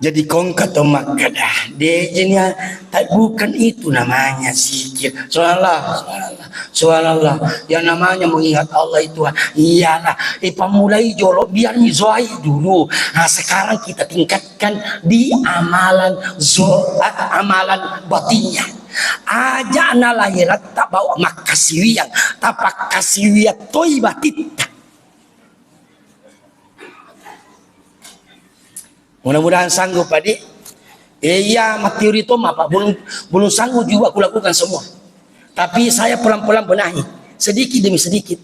Jadi kongka to makkeda, de jenia, ta-, bukan itu namanya zikir. Subhanallah, subhanallah, subhanallah. Yang namanya mengingat Allah itu, iyalah, eh, pamulai jolo, biar mi zoai dulu. Nah, sekarang kita tingkatkan di amalan zo-, a-, amalan batinnya. Aja na lahirat ta bawa makkasiwiang, ta pakkasiwiang toi batitta. Mudah-mudahan sanggup, Pak, Dik. Eh, iya, mateori to, Pak. Belum, belum sanggup juga aku lakukan semua. Tapi saya pelan-pelan benahi, sedikit demi sedikit.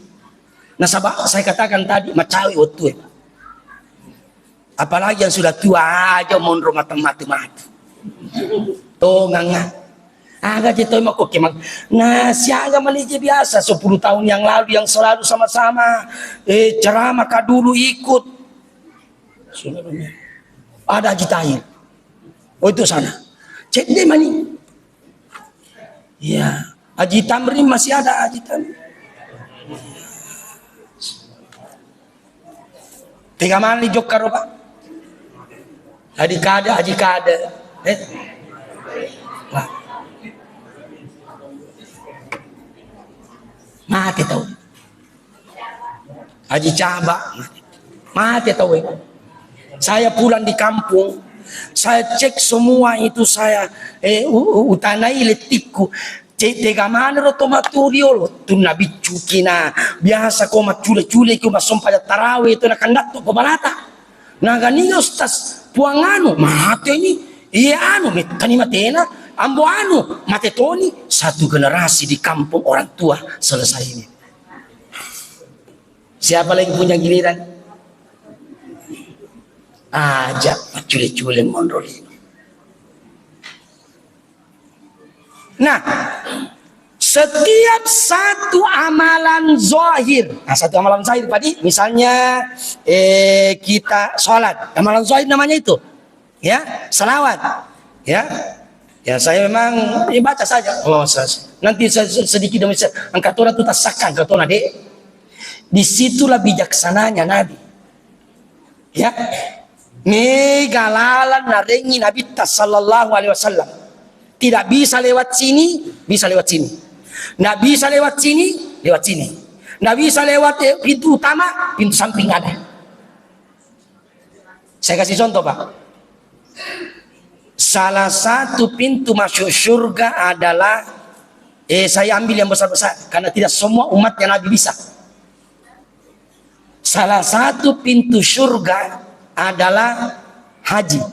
Nasaba saya katakan tadi, macawe waktu, ya, Pak. Apalagi yang sudah tua aja monro mate-mate. Tonganga. Aga je toi mako kemang. Nah, siaga mani je biasa sepuluh tahun yang lalu yang selalu sama-sama, eh, ceramah ka dulu ikut. Ada Haji Tahir. Oh, itu sana. Cedde mani. Iya. Haji Tamrin masih ada, Haji Tamrin. Tega mani jokka ro, Pak? Haji Kada, Haji Kada. Eh? Wah. Mate tau. Haji Caba. Mate tau, eh. Saya pulang di kampung, saya cek semua itu, saya, eh, u-, u-, utanai lettikku. Cek tega maneng ro to matu riolo, tunna biccuki na biasa ko maccule-cule ko massompa tarawih itu na kandatto ko balata. Nagani ustaz, puang anu, mate ni. Iya anu, mettani matena, ambo anu, mate toni. Satu generasi di kampung orang tua selesai ini. Siapa lagi punya giliran? Aja maccule-cule monro lino. Nah, setiap satu amalan zahir, nah, satu amalan zahir tadi, misalnya, eh, kita sholat, amalan zahir namanya itu, ya, salawat, ya, ya, saya memang, ya, baca saja, Allah, nanti se-, se-, sedikit demi se-, angkat orang tu tasakkan, angkat orang, dek, disitulah bijaksananya Nabi. Ya. Mega lalang narengi Nabitta sallallahu alaihi wasallam. Tidak bisa lewat sini, bisa lewat sini. Nggak bisa lewat sini, lewat sini. Nggak bisa lewat, eh, pintu utama, pintu samping ada. Saya kasih contoh, Pak. Salah satu pintu masuk surga adalah, eh, saya ambil yang besar-besar, karena tidak semua umatnya Nabi bisa. Salah satu pintu surga adalah haji.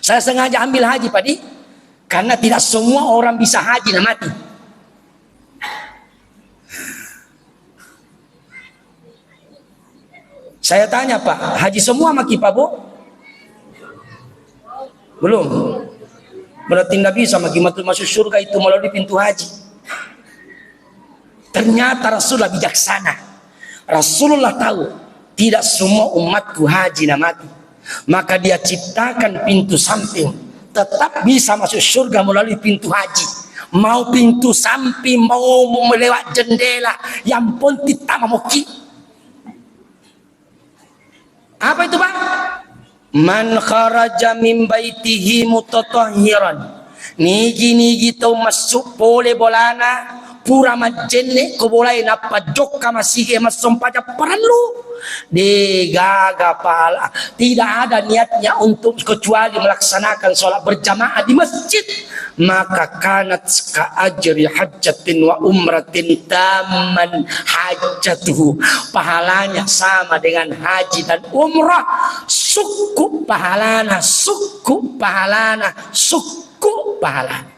Saya sengaja ambil haji, Pak Di, karena tidak semua orang bisa haji na mati. Saya tanya, Pak, haji semua maki, Pak, Bu? Belum. Berarti ndak bisa maki masuk, masuk surga itu melalui pintu haji. Ternyata Rasulullah bijaksana. Rasulullah tahu, tidak semua umatku haji na mati. Maka dia ciptakan pintu samping. Tetap bisa masuk surga melalui pintu haji. Mau pintu samping, mau melewat jendela, yang penting tama moki. Apa itu, Pak? "Man kharaja min baitihi mutatahhiran." Nigi-nigi tau massu pole bolana, pura majjenne ko bolae, nappa jokka masigi massempajang parellu. De gaga pahala. Tidak ada niatnya untuk kecuali melaksanakan sholat berjamaah di masjid. Maka kanat ka ajri hajjatin wa umratin tamman hajjatuhu. Pahalanya sama dengan haji dan umrah. Sukku pahalana, sukku pahalana, sukku pahalana.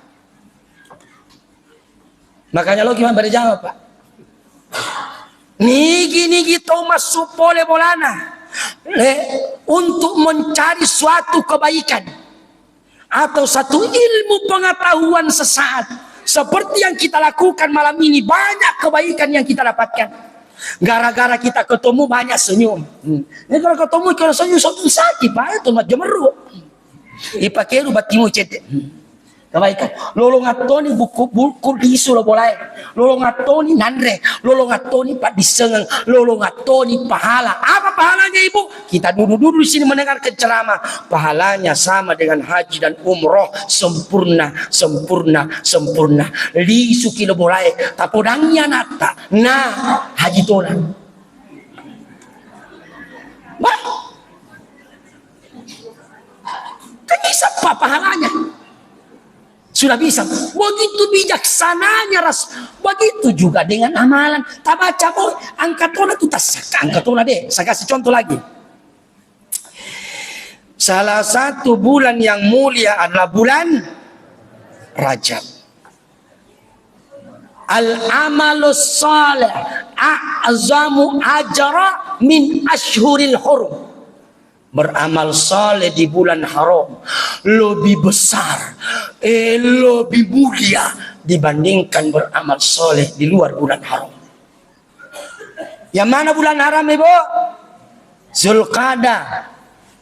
Makanya lo gimana berjamaah, Pak? Nigi-nigi tau massu pole bolana, le, untuk mencari suatu kebaikan atau satu ilmu pengetahuan sesaat. Seperti yang kita lakukan malam ini, banyak kebaikan yang kita dapatkan. Gara-gara kita ketemu, banyak senyum. Hmm. Ini kalau ketemu, kalau senyum, senyum sakit, Pak, itu mah jemeru. Ipakeru battimu cedde. Hmm. Kebaikan. Lolongattoni buku, buku lisu lo bolae. Lolongattoni nanre. Lolongattoni paddissengeng. Lolongattoni pahala. Apa pahalanya, Ibu? Kita duduk-duduk di sini mendengarkan ceramah, pahalanya sama dengan haji dan umroh, sempurna, sempurna, sempurna. Lisuki lo bolae, tapodangi anatta, na haji tona. Bah, kan bisa, Pak, pahalanya. Sudah bisa. Begitu bijaksananya Ras-, begitu juga dengan amalan. Tabaca, boy, angka tona tu tassaka, angka tona deh. Saya kasih contoh lagi. Salah satu bulan yang mulia adalah bulan Rajab. Al-amalus salih a'zamu ajra min ashhuril hurum. Beramal saleh di bulan haram lebih besar, eh, lebih mulia dibandingkan beramal saleh di luar bulan haram. Yang mana bulan haram, Ibu? Zulqa'dah,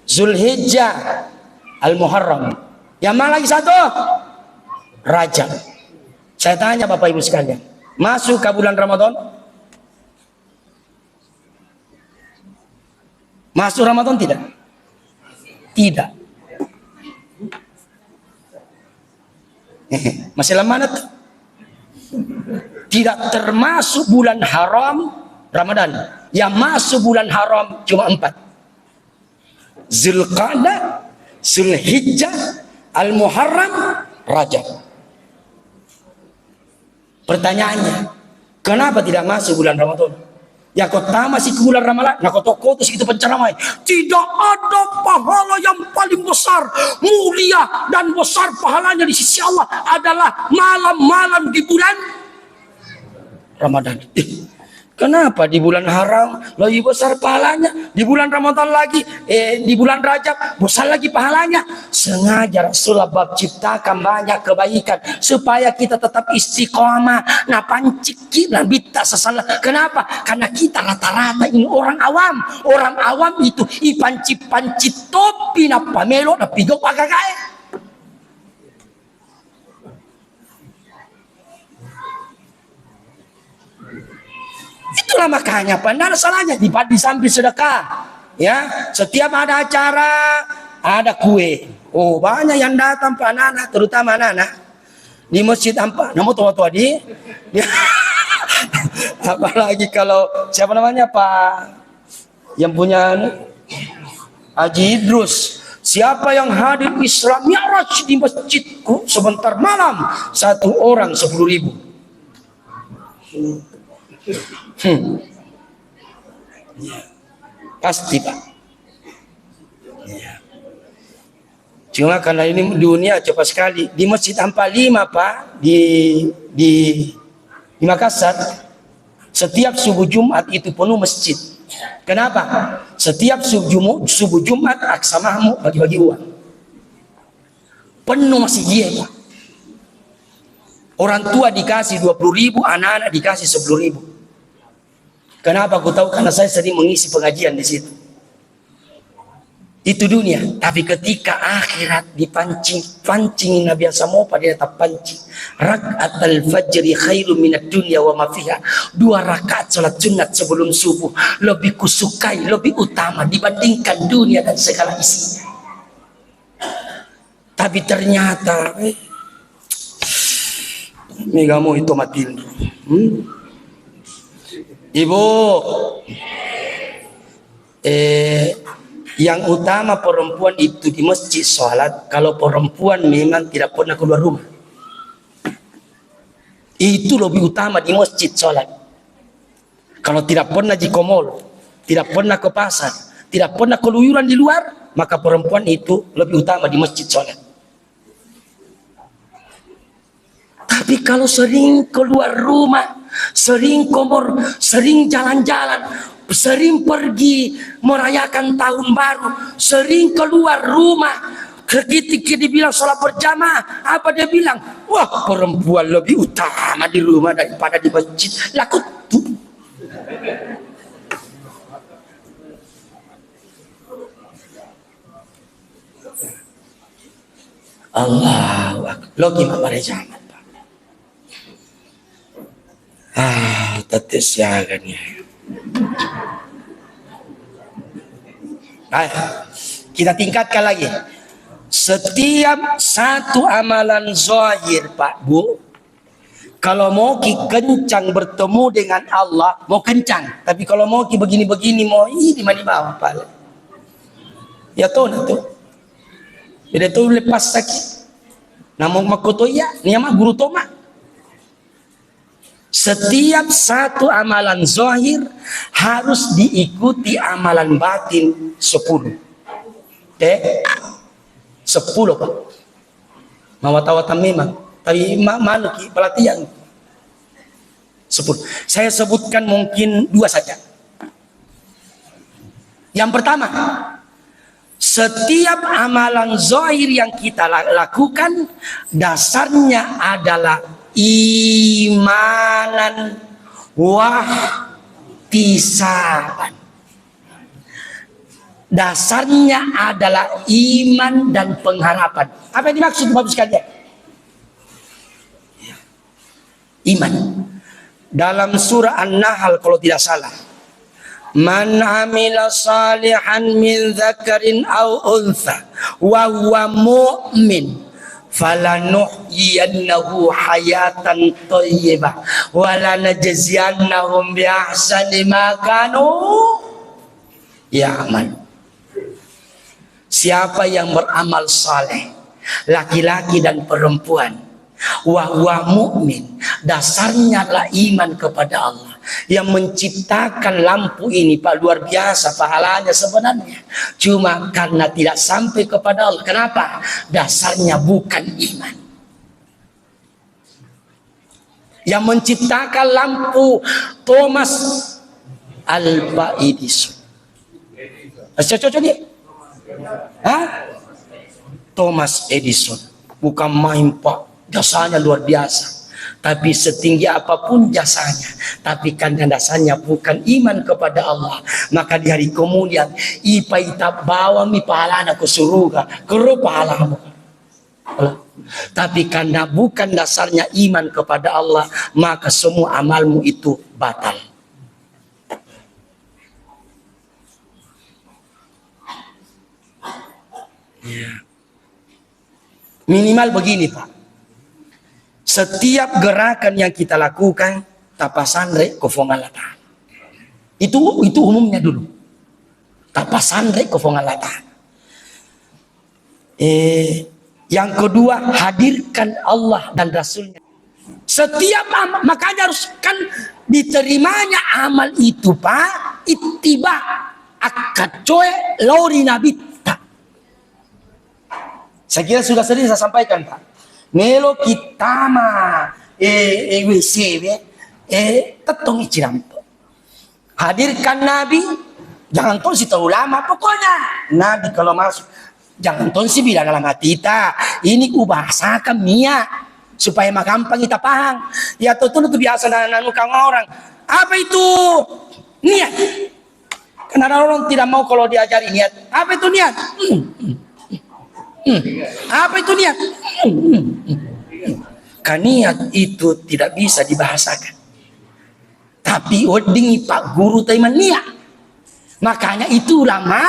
Zulhijjah, Al-Muharram. Yang mana lagi satu? Rajab. Saya tanya Bapak Ibu sekalian, masuk ke bulan Ramadan? Masuk Ramadan tidak? Tidak. Masih lama tuh. Tidak termasuk bulan haram Ramadan. Yang masuk bulan haram cuma empat. Zulqa'dah, Zulhijjah, Al-Muharram, Rajab. Pertanyaannya, kenapa tidak masuk bulan Ramadan? Ya, kota masih ke bulan Ramadan, nah, kota-kota segitu penceramai. Tidak ada pahala yang paling besar, mulia dan besar pahalanya di sisi Allah adalah malam-malam di bulan Ramadan. Eh, kenapa di bulan haram lebih besar pahalanya, di bulan Ramadan lagi, eh, di bulan Rajab besar lagi pahalanya? Sengaja Rasulullah bab ciptakan banyak kebaikan supaya kita tetap istiqomah. Nah, pancikki Nabi tak salah. Kenapa? Karena kita rata-rata ini orang awam. Orang awam itu ipanci-panci topi nappa melo napigau agagae. Itulah makanya, Pak, nggak ada salahnya di, di samping sedekah. Ya, setiap ada acara, ada kue. Oh, banyak yang datang, Pak, anak-anak, terutama anak-anak. Di masjid ampa, namo tua-tua di. Apalagi kalau, siapa namanya, Pak? Yang punya anu, Haji Idrus. Siapa yang hadir Isra Mi'raj di masjidku sebentar malam? Satu orang sepuluh ribu. Hmm. Ya. Pasti, Pak. Iya. Cuma karena ini dunia cepat sekali. Di Masjid Ampat Lima, Pak, di, di, di Makassar, setiap subuh Jumat itu penuh masjid. Kenapa? Setiap subuh, Jumu-, subuh Jumat, Aqsa Mahmud bagi-bagi uang. Penuh masjid, iya, Pak. Orang tua dikasih dua puluh ribu, anak-anak dikasih sepuluh ribu. Kenapa aku tahu? Karena saya sering mengisi pengajian di situ. Itu dunia. Tapi ketika akhirat dipancing, pancing Nabi Asamo pada pancing. Rak'atal fajri khairum minad dunya wa ma fiha. Dua rakaat salat sunat sebelum subuh lebih kusukai, lebih utama dibandingkan dunia dan segala isinya. Tapi ternyata, eh, mega mo itu matinro. Hmm? Ibu, eh, yang utama perempuan itu di masjid sholat, kalau perempuan memang tidak pernah keluar rumah. Itu lebih utama di masjid sholat. Kalau tidak pernah ji ke mall, tidak pernah ke pasar, tidak pernah keluyuran di luar, maka perempuan itu lebih utama di masjid sholat. Tapi kalau sering keluar rumah, sering komor, sering jalan-jalan, sering pergi merayakan tahun baru, sering keluar rumah, ketika dibilang sholat berjamaah, apa dia bilang? Wah, perempuan lebih utama di rumah daripada di masjid. Laku tuh. Allahu Akbar. Loki mabare jaman, Pak. Ah, tette siaga nih. Ayo, kita tingkatkan lagi. Setiap satu amalan zahir, Pak, Bu, kalau mau ki kencang bertemu dengan Allah, mau kencang. Tapi kalau mau ki begini-begini, mau ini mani bawah pale. Ya toh, nah toh. Jadi toh lepas sakit. Namun makkoto iya, niama guru toma. Setiap satu amalan zahir harus diikuti amalan batin sepuluh. Eh, sepuluh, Pak. Mawata-wata memang. Tapi ma-, manuki pelatihan. Sepuluh. Saya sebutkan mungkin dua saja. Yang pertama, setiap amalan zahir yang kita la-, lakukan, dasarnya adalah imanan wahtisaban. Dasarnya adalah iman dan pengharapan. Apa yang dimaksud, Bapak sekalian? Iman. Dalam surah An-Nahl, kalau tidak salah, "Man amila salihan min dzakarin aw untsa wa huwa mu'min, falanuhyiyannahu hayatan thayyibah, wa lanajziyannahum bi ahsani ma kanu ya'malun." Siapa yang beramal saleh, laki-laki dan perempuan, wa huwa mu'min, dasarnya adalah iman kepada Allah, yang menciptakan lampu ini, Pak, luar biasa pahalanya sebenarnya. Cuma karena tidak sampai kepada Allah. Kenapa? Dasarnya bukan iman. Yang menciptakan lampu, Thomas Alva Edison. Masih cocok dia? Hah? Thomas Edison. Bukan main, Pak. Jasanya luar biasa. Tapi setinggi apapun jasanya, tapi karena dasarnya bukan iman kepada Allah, maka di hari kemudian ipa ita bawami pahalana ke surga, kero pahalamu. Tapi karena bukan dasarnya iman kepada Allah, maka semua amalmu itu batal. Ya. Minimal begini, Pak. Setiap gerakan yang kita lakukan, tapasanre ko Fuang Allah Ta'ala. Itu, itu umumnya dulu. Tapasanre ko Fuang Allah Ta'ala. Eh, yang kedua, hadirkan Allah dan Rasulnya. Setiap amal, makanya harus kan diterimanya amal itu, Pak, ittiba, akkacoe lao ri nabitta. Saya kira sudah sering saya sampaikan, Pak. Melo kita ma, eh, eh, W C W, eh, tettong icirampe. Hadirkan Nabi, jangan tong si tau ulama. Pokoknya Nabi kalau masuk, jangan tong si bilang dalam hati kita, ini ubahasakan Mia supaya magampang kita paham. Ya, tuh, tuh, tuh biasa na-, nanu kang orang. Apa itu niat? Karena orang tidak mau kalau diajari niat. Apa itu niat? Hmm, hmm, hmm. Apa itu niat? Hmm, hmm, hmm, hmm. Kan niat itu tidak bisa dibahasakan. Tapi weddingngi Pak Guru taimannia. Makanya itu ulama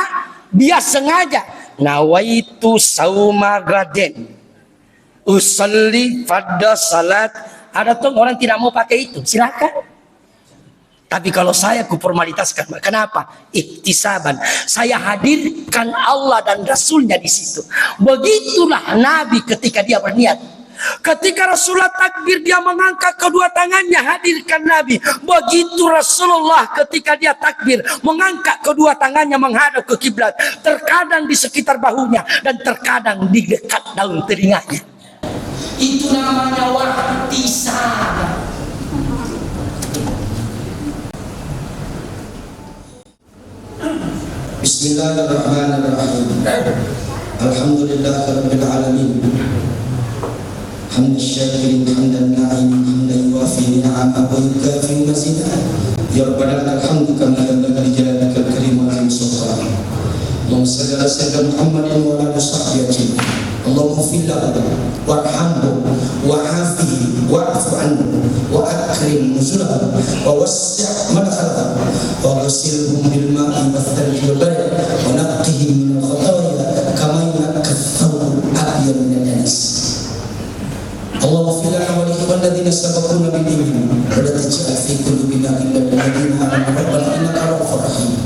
dia sengaja, "Nawaitu sauma gaden, usalli fardhu salat." Ada tuh orang tidak mau pakai itu, silakan. Tapi kalau saya kuformalitaskan, Pak. Kenapa? Ihtisaban. Saya hadirkan Allah dan Rasulnya di situ. Begitulah Nabi ketika dia berniat. Ketika Rasulullah takbir, dia mengangkat kedua tangannya, hadirkan Nabi. Begitu Rasulullah ketika dia takbir, mengangkat kedua tangannya menghadap ke kiblat. Terkadang di sekitar bahunya dan terkadang di dekat daun telinganya. Itu namanya wahtisaban. Bismillahirrahmanirrahim. Alhamdulillahirabbil alamin. Hamdan syakirin, hamdan na'imin, hamdan yuwafi ni'amahu wa yukafi mazidah. Ya Rabbana lakal hamdu kama yanbaghi li jalalikal karim wa azimi sultanik. Allahumma shalli ala sayyidina Muhammadin wa ala alihi wa sahbihi ajma'in. Allahumma ighfir lahu warhamhu wa'afihi wa'fu anhu wa akrim nuzulahu wa wassi' madkhalahu wa ghsilhum bil ma'i wath thalji wal barad wa naqqihim minal khataya kama yunaqqa ath-thawbul abyadu minad danas. Allahumma ighfir lana wa li ikhwanina alladhina sabaquna bil iman wa la taj'al fi qulubina ghillan lil ladzina amanu rabbana innaka ra'ufur rahim.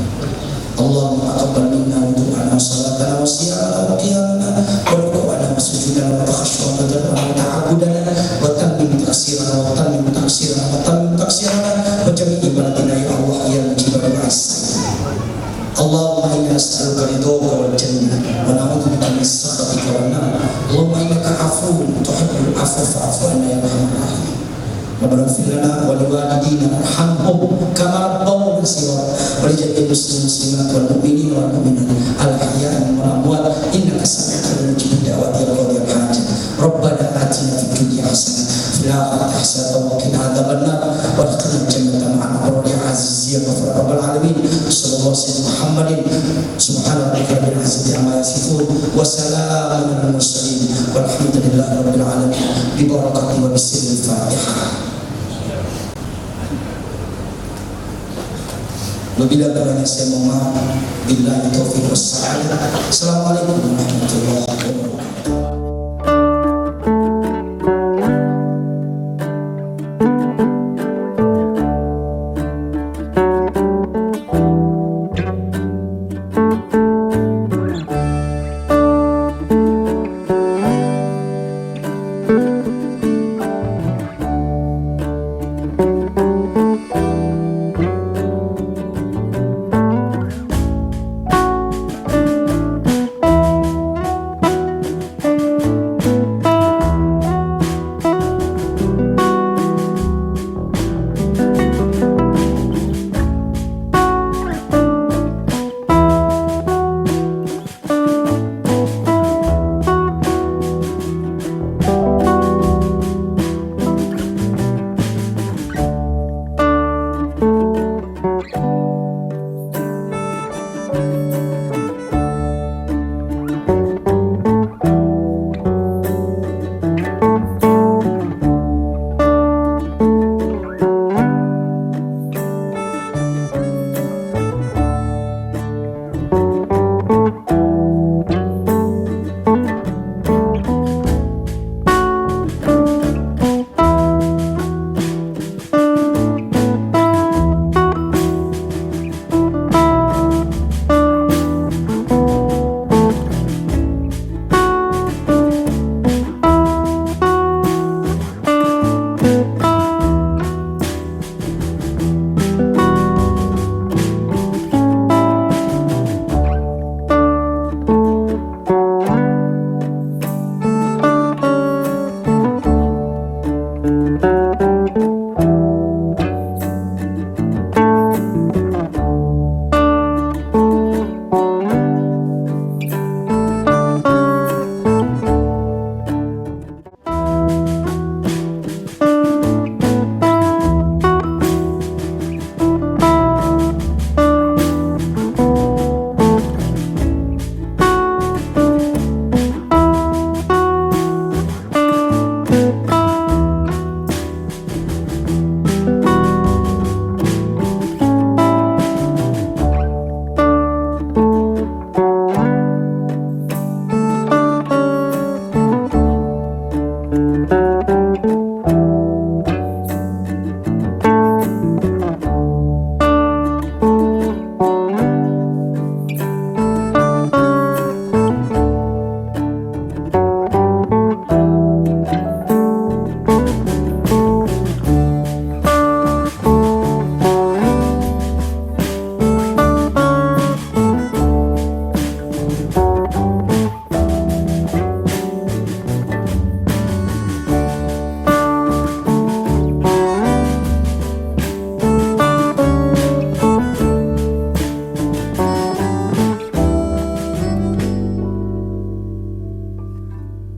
Allahumma taqabbal minna wudu'ana wa salatana wa siyamana wa qiyamana wa ruku'ana wa sujudana wa takhashu'ana wa tadarru'ana wa ta'abbudana wa tammim taqsirana wa tammim taqsirana wa tammim taqsirana wa jami'i ibadina ya Allah ya mujibad du'a. Allahumma inna nas'aluka ridhaka wal jannah wa na'udzubika min sakhatika wan nar. Allahumma innaka afuwwun tuhibbul afwa fa'fu anna ya arhamar rahimin. Rabbana ighfir lana wa liwalidina warhamhum kama rabbawna shighara. Wa li jami'il muslimin muslimat wal mu'minin wal mu'minat al ahya'i minhum wal amwat innaka sami'un qaribun mujibud da'wati ya qadiyal hajat. Rabbana atina fid dunya hasanah wa fil akhirati hasanatan wa qina adzaban nar. Wa adkhilnal jannata ma'al abrar ya aziz ya ghafar ya rabbal alamin. Sallallahu alaihi wasallam Muhammadin. Subhana rabbika rabbil izzati amma yasifun. Wa salamun alal mursalin. Walhamdulillahi rabbil alamin. Bi barakati wa bisirril Fatihah. Wabillahi taufiq, saya mohon maaf. Billahi taufiq was sa'adah. Assalamualaikum warahmatullahi wabarakatuh.